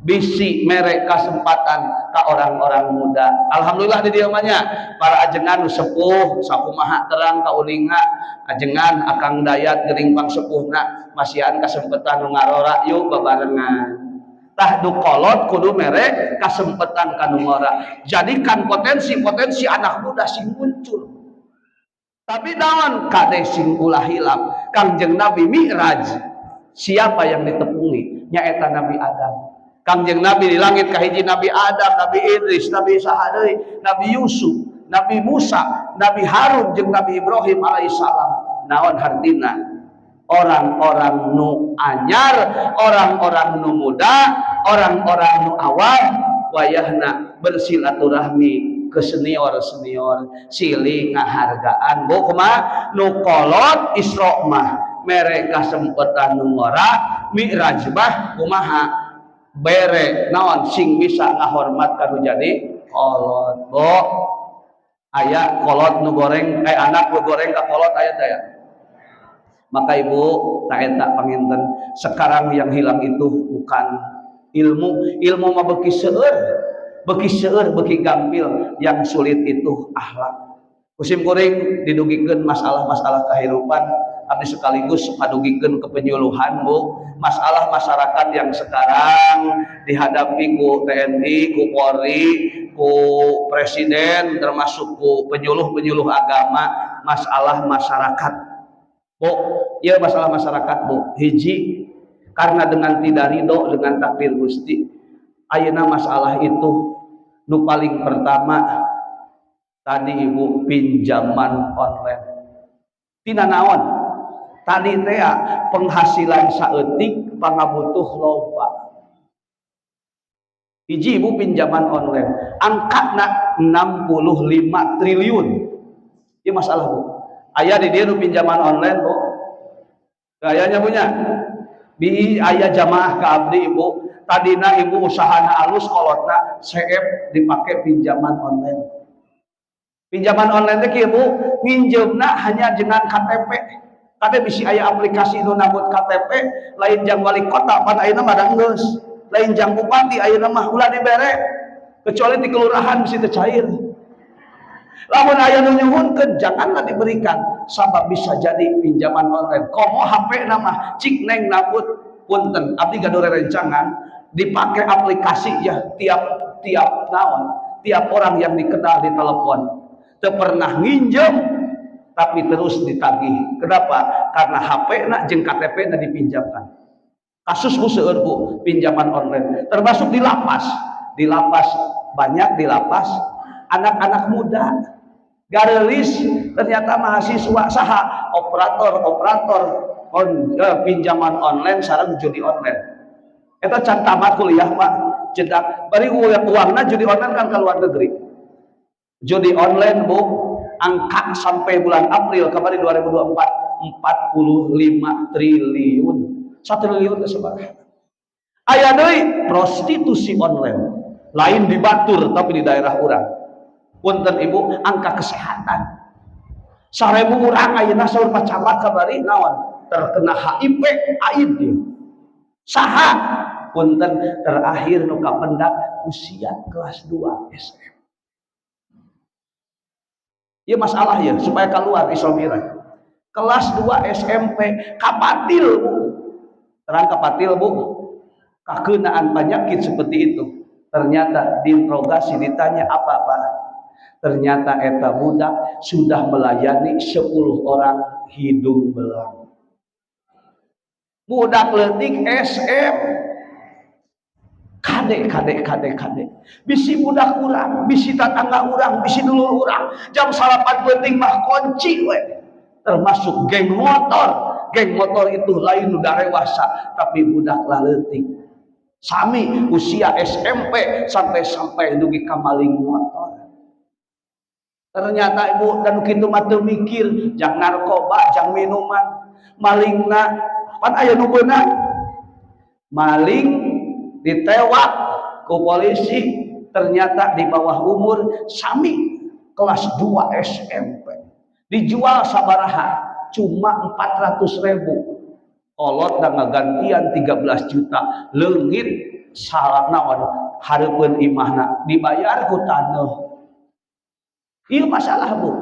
bisi mere kesempatan ke orang-orang muda. Alhamdulillah di dieu para ajengan nu sepuh sakumaha terang kauninga ajengan Akang Dayat geuning pang sepuhna masihan kesempatan nu ngarora, yuk babarengan. Tah, nu kolot kudu mere kesempatan ka nu ngora. Jadikan potensi-potensi anak muda sing muncul. Tapi naon, kade sing ulah hilap, Kangjeng Nabi Mi'raj siapa yang ditepungi? Nyaeta Nabi Adam. Kangjeng Nabi di langit kahiji Nabi Adam, Nabi Idris, Nabi saha deui, Nabi Yusuf, Nabi Musa, Nabi Harun jeung Nabi Ibrahim alaihissalam. Naon hartina? Orang-orang nu anyar, orang-orang nu muda, orang-orang nu awam wayahna bersilaturahmi ke senior-senior, silih ngahargaan. Bu, kumaha? Nu kolot Isra mah mere kasempatan nu ngora, Mi'raj mah kumaha? Bere naon sing bisa ngahormat ka nu jadi kolot. Bu, aya kolot nu goreng, eh, anak nu goreng ka kolot, aya teh ya? Maka Ibu, tak eta panginten sekarang yang hilang itu bukan ilmu. Ilmu mah beuki seueur, beuki seueur beuki gampil. Yang sulit itu akhlak. Musim kuring didugikeun masalah-masalah kehidupan, abdi sekaligus ngadugikeun ke penyuluhan, Bu. Masalah masyarakat yang sekarang dihadapi ku TNI, ku Polri, ku presiden, termasuk ku penyuluh-penyuluh agama, masalah masyarakat, Bu. Ya, masalah masyarakat, Bu, hiji karena dengan tidak ridho dengan takdir Gusti. Ayeuna masalah itu nu paling pertama tadi, Ibu, pinjaman online. Tina naon tadi teh? Penghasilan saeutik, pangabutuh loba. Hiji, Ibu, pinjaman online angkana 65 triliun. Ini masalah, Bu. Aya di dieu nu pinjaman online, Bu? Kayaknya punya bi aya jamaah ke abdi, Ibu. Tadina, Ibu, usahana alus, kolotna CF dipakai pinjaman online. Pinjaman online teh kieu, Bu, minjemna hanya dengan KTP. Kade bisi aya aplikasi nu nabut KTP, lain jang wali kota pan ayeuna mah da geus, lain jang bupati ayeuna mah, ulah dibere kecuali di kelurahan bisi teu cair. Lamun aya nu nyuhunkeun, janganlah diberikan, sabab bisa jadi pinjaman online. Komo HP nama cik neng nabut. Punten, abdi gaduh rerencangan dipakai aplikasi ya, tiap tiap naon, tiap orang yang dikenal di telepon. Teu pernah nginjem tapi terus ditagih. Kenapa? Karena HP na jeung KTP na dipinjamkan. Kasus, Bu, seueur, Bu, pinjaman online. Termasuk di lapas. Di lapas banyak, di lapas anak-anak muda garelis ternyata mahasiswa. Saha? Operator-operator pinjaman online sareng judi online. Eta can tamat kuliah, Pak, cedak bari uangna judi online kan ke luar negeri. Judi online, Bu, angka sampai bulan April kemarin 2024 45 triliun. 1 triliun ke sabaraha? Aya deui prostitusi online, lain di batur tapi di daerah urang. Punten, Ibu, angka kesehatan 1000 urang ayeuna saur Pak Camat kamari naon terkena HIV AIDS dia. Saha? Punten, terakhir nu kapendak usia kelas 2 SMP. Ya, masalah ya, supaya keluar Isra Mi'raj. Kelas 2 SMP kapatil, Bu. Terang kapatil, Bu. Kakenaan penyakit seperti itu. Ternyata diinterogasi, ditanya apa, Pak? Ternyata eta budak sudah melayani 10 orang hidung belang. Budak leutik SM. Kade, kade, kade, kade. Bisi budak urang, bisi tetangga urang, bisi dulur urang. Jam 9 penting mah kunci we. Termasuk geng motor. Geng motor itu lain udah dewasa, tapi budak leutik. Sami usia SMP sampai-sampai dugi ka maling motor. Ternyata, Ibu, dan kitu mah teu mikir jang narkoba, jang minuman. Malingna pan aya nu beunang. Maling ditewak ku polisi, ternyata di bawah umur, sami kelas 2 SMP. Dijual sabaraha? Cuma 400 ribu. Kolot dan ngagantian 13 juta. Leungit salah naon hareupeun imahna, dibayar ku taneuh. Ieu masalah, Bu.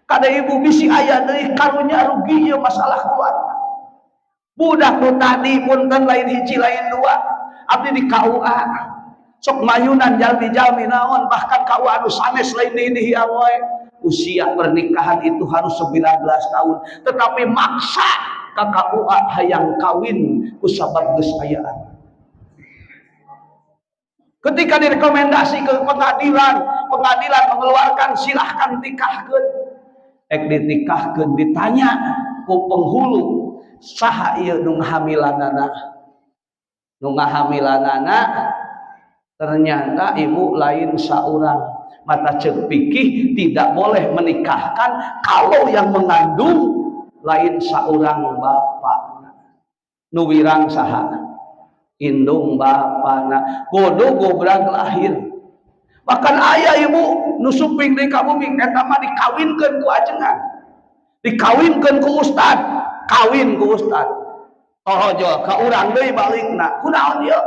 Kada, Ibu, bisi aya deui, karunya rugi ieu masalah keluarga. Budak nu tadi, punten, lain hiji lain dua. Abdi di KUA sok mayunan jalmi-jalmi naon, bahkan KUA anu sanes lain di ini wae. Usia pernikahan itu harus 19 tahun, tetapi maksa ka KUA hayang kawin ku sabab geus ayaan. Ketika direkomendasi ke pengadilan, pengadilan mengeluarkan silahkan tikahkeun. Ek ditikahkeun, ditanya ku penghulu, saha ieu nu ngahamilanana? Nu ngahamilanana ternyata, Ibu, lain saurang. Mata cek fikih tidak boleh menikahkan kalau yang mengandung lain saurang bapak. Nu wirang saha? Indung bapana. Kudu gobrag lahir. Bahkan ayah, Ibu, nu suping deui ka bumi eta mah dikawinkeun ku ajengan, dikawinkeun ku ustad, kawin ku ustad, torojol ka urang deui balikna. Kunaon ieu,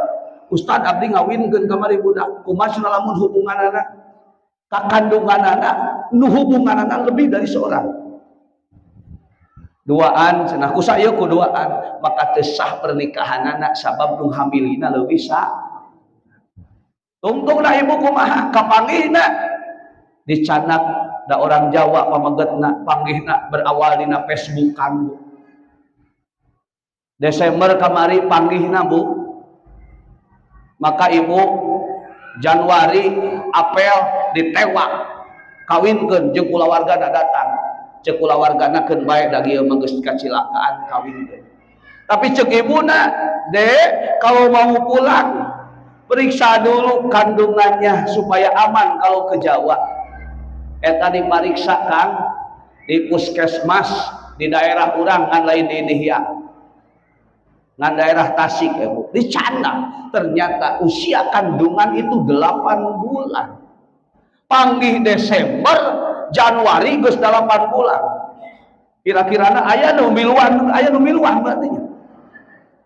Ustad? Abdi ngawinkeun kamari budak. Kumaha lamun hubunganana ka kandunganana, nu hubunganana lebih dari seorang, duaan cenah, ku saeu ku duaan, maka teu sah pernikahanana sabab nu hamilina leuwih sa tungtungna. Ibu, kumaha kapanggihna? Dicanak da orang Jawa pamegetna. Panggihna berawal dina Facebookan, Bu. Desember kamari panggihna, Bu. Maka, Ibu, Januari apel ditewak, kawinkeun jeung kulawargana datang. Cek kulawargana, keun bae, da ieu mah geus kacilakaan, kawinkeun. Tapi cek ibuna, "Dek, kalau mau pulang periksa dulu kandungannya supaya aman kalau ke Jawa." Eta diperiksa, Kang, di puskesmas di daerah urang, ngan lain di Indonesia, ngan daerah Tasik ya, Bu. Dicandak, ternyata usia kandungan itu 8 bulan. Panggih Desember, Januari geus 8 bulan. Kira-kira aya nu miluan, aya nu miluan berarti.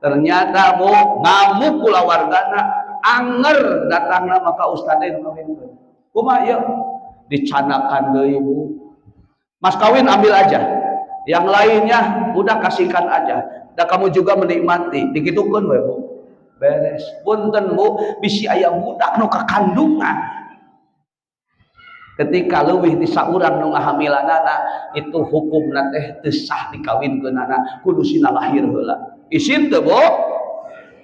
Ternyata, Bu, ngamuk kulawargana, anger datangna maka ustadz nu ngawinkeun. Kumaha ieu? Dicanakan deui, Bu. Mas kawin ambil aja. Yang lainnya udah kasihkan aja. Dan kamu juga menikmati. Digitukeun we, Bu. Beres. Punten, Bu, bisi aya budak nu kakandungan. Ketika leuwih ti saurang nu ngahamilanana, itu hukumna teh teu sah dikawinkeunana, kudu sina lahir heula. Isin teu, Bu?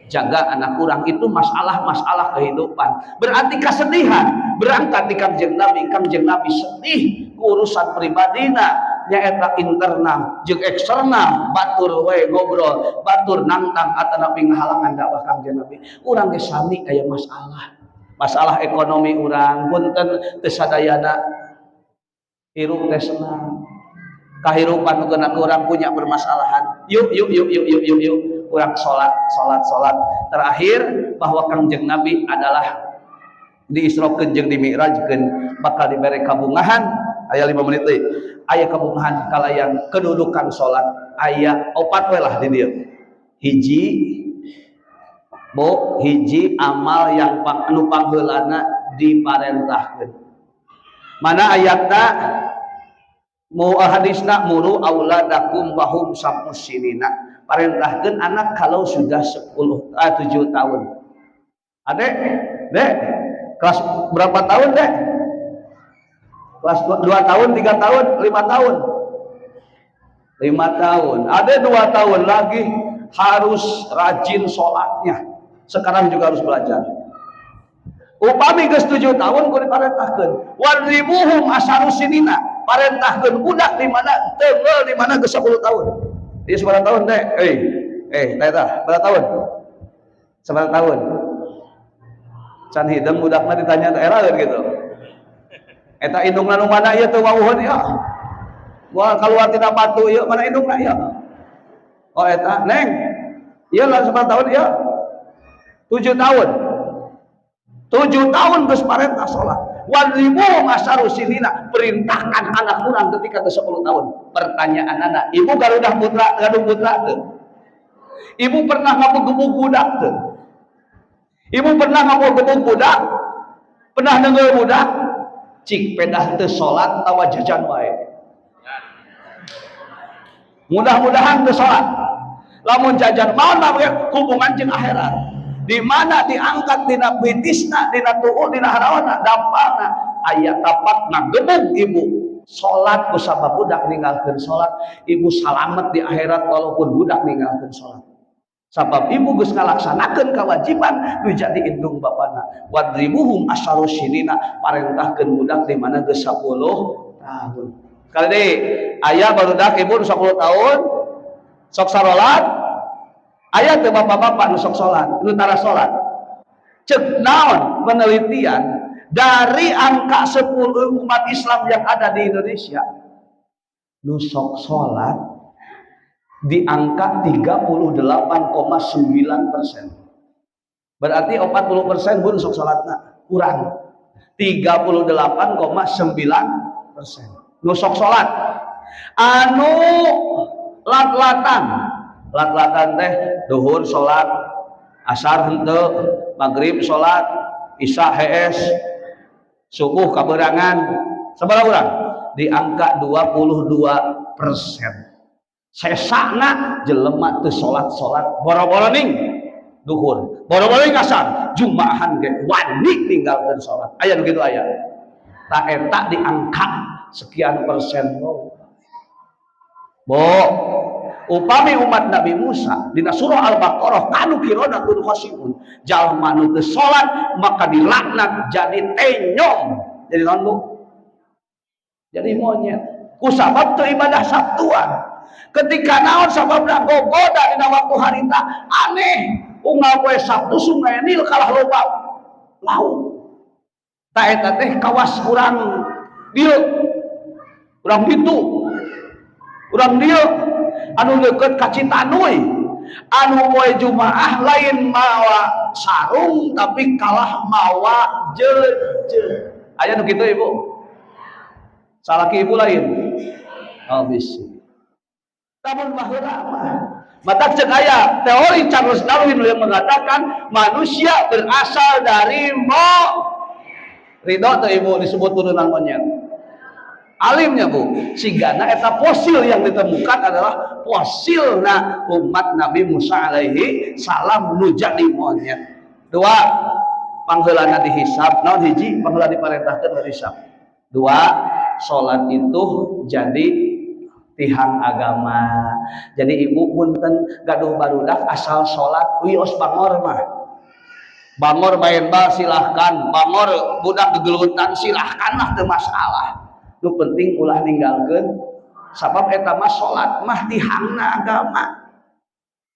Jaga anak urang, itu masalah-masalah kehidupan. Berarti kesedihan berangkat di Kangjeng Nabi. Kangjeng Nabi sedih ku urusan pribadina, nyaeta internal jeung eksternal. Batur we ngobrol, batur nangtang atanapi ngahalangan dakwah Kangjeng Nabi. Urang ge sami aya masalah. Masalah ekonomi urang, punten, teu sadayana hirup teh senang. Kahirupan nu urang punya permasalahan. Yuk, yuk, yuk, yuk, yuk, yuk, yuk. Urang salat, salat, salat. Terakhir, bahwa Kangjeng Nabi adalah diisrokeun jeung dimi'rajkeun bakal dibere kabungahan. Aya 5 menit deui. Aya kabungahan kalayan kedudukan salat. Aya opat we lah di dieu. Hiji, Bu, hiji amal yang anu pangheulana diparentahkeun. Mana ayatna? Mau hadisna, muru auladakum wahum sab'us sinina. Parentahkeun anak kalau sudah 10 7 tahun. Adek, Dek, kelas berapa tahun, Dek? Kelas 2 tahun, 3 tahun, 5 tahun. 5 tahun. Ada 2 tahun lagi harus rajin sholatnya. Sekarang juga harus belajar. Upami geus 7 tahun kudu diparentahkeun. Wadribuhum asyara sinina. Parentahkeun budak di mana teunggeul di mana geus 10 tahun. Dia 10 tahun, Dek. Eh, eh, teh berapa tahun? 9 tahun. Can hidung budakna ditanya daerah gitu. Eta indungna nu mana ieu teu wawuheun ieu? Moal keluar tina batu ieu, mana indungna ieu? Oh, eta, Neng. Ieu lah 10 tahun ieu. 7 tahun. 7 tahun geus parentah salat. Wadribuhum asyara sinina, perintahkan anak urang ketika ke 10 tahun. Pertanyaan anak, ibu garudah putra, gaduh putra teu? Ibu pernah ngabegebug budak teu? Ibu pernah ngabegebug budak? Pernah nenggel budak? Cik pedah teu salat tawa jajan wae. Mudah-mudahan teu salat. Lamun jajan maon hubungan jeung akhirat. Di mana diangkat dina bitisna, dina tu'u, dina harawana, dampakna aya tapak ngagebug ibu salat ku sabab budak ninggalkeun salat, ibu salamet di akhirat walaupun budak ninggalkeun salat. Sabab ibu geus ngalaksanakeun kewajiban nu jadi indung bapana. Wadribuhum asyara sinina, parentahkeun budak di mana geus 10 tahun. Kali deui, aya barudak ibu 10 tahun sok sarolat, aya teu bapak-bapak nu sok salat, nu tara salat? Cek naon penelitian dari angka 10 umat Islam yang ada di Indonesia, nu sok salat di angka 38,9%. Berarti 40%, Bun, sok salatna kurang. 38,9%. Nu sok salat. Anu lat-latan, lat-latan teh duhur salat, asar henteu, maghrib salat, isya hees, subuh kaberangan. Sabaraha urang? Di angka 22%. Sesana jelema teu salat-salat, boro-boro ning duhur, boro-boro ning asar, jumaahan ge wani ninggalkeun salat. Aya nu kitu aya. Tak eta di angka sekian persen. Bo, upami umat Nabi Musa dina surah Al-Baqarah kanu qiradatan khasiun, jalma nu teu salat maka dilaknat jadi tenyong. Jadi naon, Bu? Jadi monyet. Ku sabab teu ibadah Sabtuan. Ketika naon sababna gogoda dina waktu harita aneh, unggal poe Sabtu Sungai Nil kalah loba laut. Ta eta teh kawas urang dieu, urang ditu, urang dieu anu deket ka Citanduy, anu poe Jumaah lain mawa sarung tapi kalah mawa jeje. Aya nu kitu, Ibu? Salaki ibu lain? Oh, bisi. Lamun baheula mah matak cek aya teori Charles Darwin yang mengatakan manusia berasal dari mo. Ridho tuh ibu disebut turunan monyet? Alimnya, Bu, sigana eta fosil yang ditemukan adalah fosil na umat Nabi Musa alaihi salam nu jadi monyet. Dua, pangheulana dihisab. Naon? Hiji, pangheula diparentahkeun dihisab. Dua, salat itu jadi tihang agama. Jadi ibu, punten, gaduh barudak asal salat, wios bangor mah. Bangor main bal silahkan, bangor budak gegelutan silahkan lah, teu masalah. Nu penting ulah ninggalkeun, sabab eta mah salat mah tihangna agama.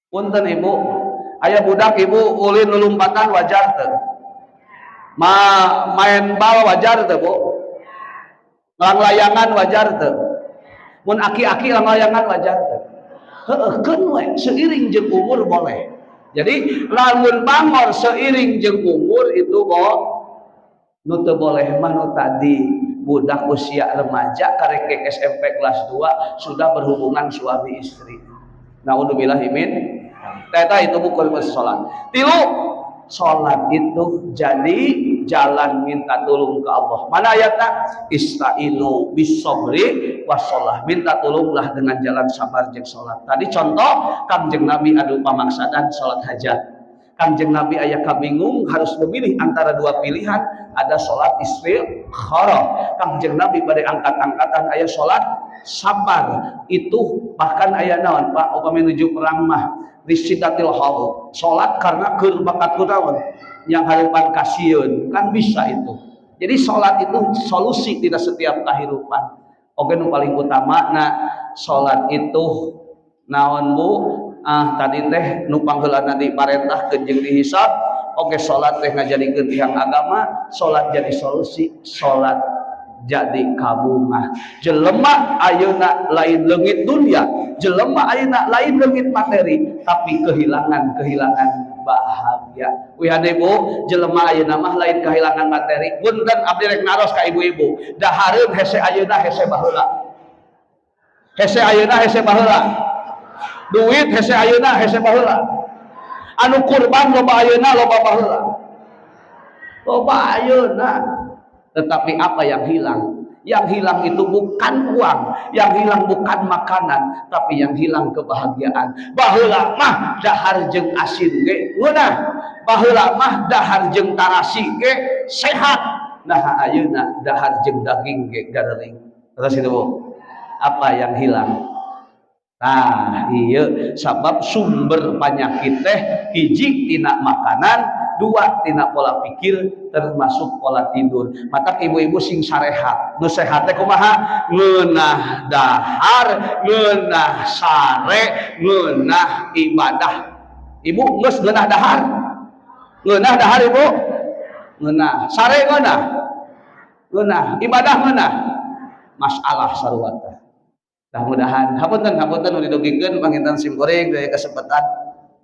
Punten ibu, aya budak ibu ulin lulumpatan wajar teu? Ma main bal wajar teu, Bu? Langlayangan wajar teu? Mun aki-aki langlayangan wajar teu? Heueuh, keun we, seiring jeung umur boleh. Jadi lamun bangor seiring jeung umur itu bo. Nu teu boleh mah nu tadi, budak usia remaja karek SMP kelas 2 sudah berhubungan suami istri. Naudzubillah min. Eta itu bukan salat. Tilu, salat itu jadi jalan minta tolong ke Allah. Mana ayatnya? Istainu bisobri wassalah. Minta tolonglah dengan jalan sabar jeung salat. Tadi contoh Kangjeng Nabi adu pamaksadan salat hajat. Kangjeng Nabi aya kabingung harus memilih antara dua pilihan, ada salat istikharah. Kangjeng Nabi pada angkat-angkatan aya salat sabar. Itu bahkan aya naon, Pak, upami menuju perang mah lisyiddatil khauf. Salat karena keur bakat kunaon yang harapan kasieun kan bisa itu. Jadi salat itu solusi tidak setiap kehidupan. Oke, nu paling utama nah salat itu naon, Bu? Ah, tadi teh nu pangheulana diparentahkeun jeung dihisab. Oke, salat teh ngajadikeun tiang agama, salat jadi solusi, salat jadi kabungah. Jelema ayeuna lain leungit dunia, jelema ayeuna lain leungit materi, tapi kehilangan kehilangan bahagia. Wih, Bu, jelema ayeuna mah lain kehilangan materi. Punten, abdi rek naros ka ibu-ibu, dahareun hese ayeuna hese baheula? Hese ayeuna hese baheula? Duit hese ayeuna hese baheula? Anu kurban loba ayeuna loba baheula? Loba ayeuna. Tetapi apa yang hilang? Yang hilang itu bukan uang, yang hilang bukan makanan, tapi yang hilang kebahagiaan. Baheula mah dahar jeung asin ge ngeunah. Baheula mah dahar jeung tarasi ge sehat. Nah, ayeuna dahar jeung daging ge garering. Terus itu, Bu. Apa yang hilang? Nah, iya, sabab sumber penyakit teh hiji tina makanan, dua tina pola pikir, termasuk pola tidur. Maka ibu-ibu sing sarehat. Nu sehat teh kumaha? Ngeunah dahar, ngeunah sare, ngeunah ibadah. Ibu geus ngeunah dahar? Ngeunah dahar, Ibu? Ngeunah. Sare ngeunah? Ngeunah. Ibadah ngeunah? Masalah sarua teh. Mudah-mudahan, hapunten, hapunten nu didugikeun panginten simkuring dari kesempatan.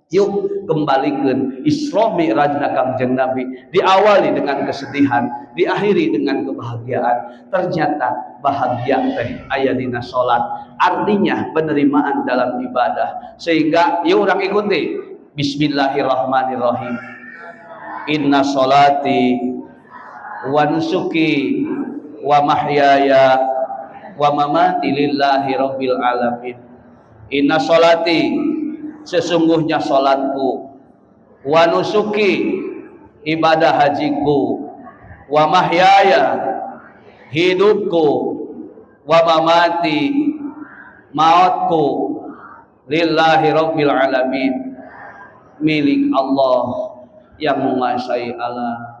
Yuk, kembalikan Isra Mi'rajna Kangjeng Nabi, diawali dengan kesedihan, diakhiri dengan kebahagiaan. Ternyata bahagia teh aya dina salat, artinya penerimaan dalam ibadah. Sehingga yuk urang ikuti bismillahirrahmanirrahim. Inna salati wa nusuki wa mahyaya wa mamati lillahi rabbil alamin. Inna salati, sesungguhnya salatku, wa nusuki, ibadah hajiku, wa mahyaya, hidupku, wa mamati, mautku, lillahi rabbil alamin, milik Allah yang menguasai alam.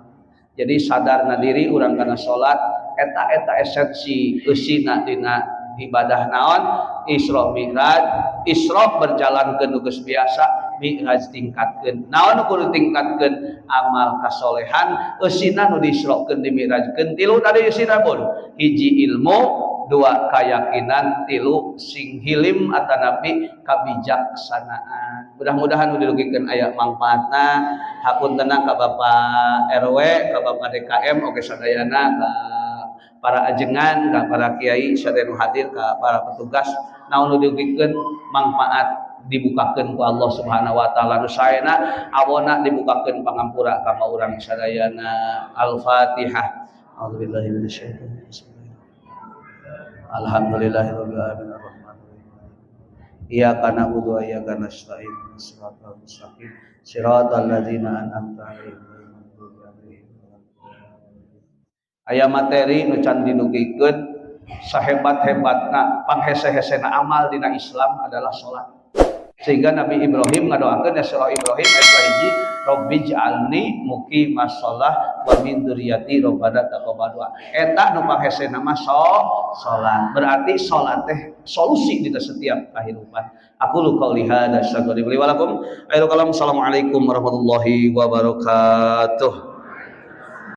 Jadi sadarna diri urang kana salat eta, eta esensi eusina dina ibadah naon? Isra Mi'raj. Isra berjalan ke nugas biasa, Mi'raj tingkatkeun. Naon nu kudu tingkatkeun? Amal kasolehan. Eusina nu diisrokeun, dimi'rajkeun tilu tadi eusina pun: hiji ilmu, dua keyakinan, tilu sing hilim atanapi kabijaksanaan. Mudah-mudahan nu dilugikeun aya mangfaatna. Hapuntenna ka Bapak RW, ka Bapak DKM, oge sadayana, ka para ajengan, ka para kiai sadaya nu hadir, ka para petugas. Naon nu dilugikeun mangfaat dibukakeun ku Allah Subhanahu wa taala, nu saena awona dibukakeun pangampura ka urang sadayana. Al-Fatihah. A'udzubillahi minasyaitonir rajim. Alhamdulillahirabbil alamin arrahmanirrahim. Iyyaka na'budu wa iyyaka nasta'in. Ihdinas siratal mustaqim. Siratal ladzina an'amta 'alaihim ghairil maghdubi 'alaihim waladdallin. Aya materi nu can didugikeun, sahebat-hebatna, panghese-hesena amal dina Islam adalah salat. Sehingga Nabi Ibrahim ngadoakeun ya, surah Ibrahim ayat 1, Rabbij'alni muqimas shalah wa min dzurriyyati rabbana taqabbal du'a. Eta nu panghesena mah salat. Berarti salat teh solusi di setiap kehidupan. Aqulu qauli hadza, astaghfirullah li wa lakum. Akhirul kalam, assalamualaikum warahmatullahi wabarakatuh.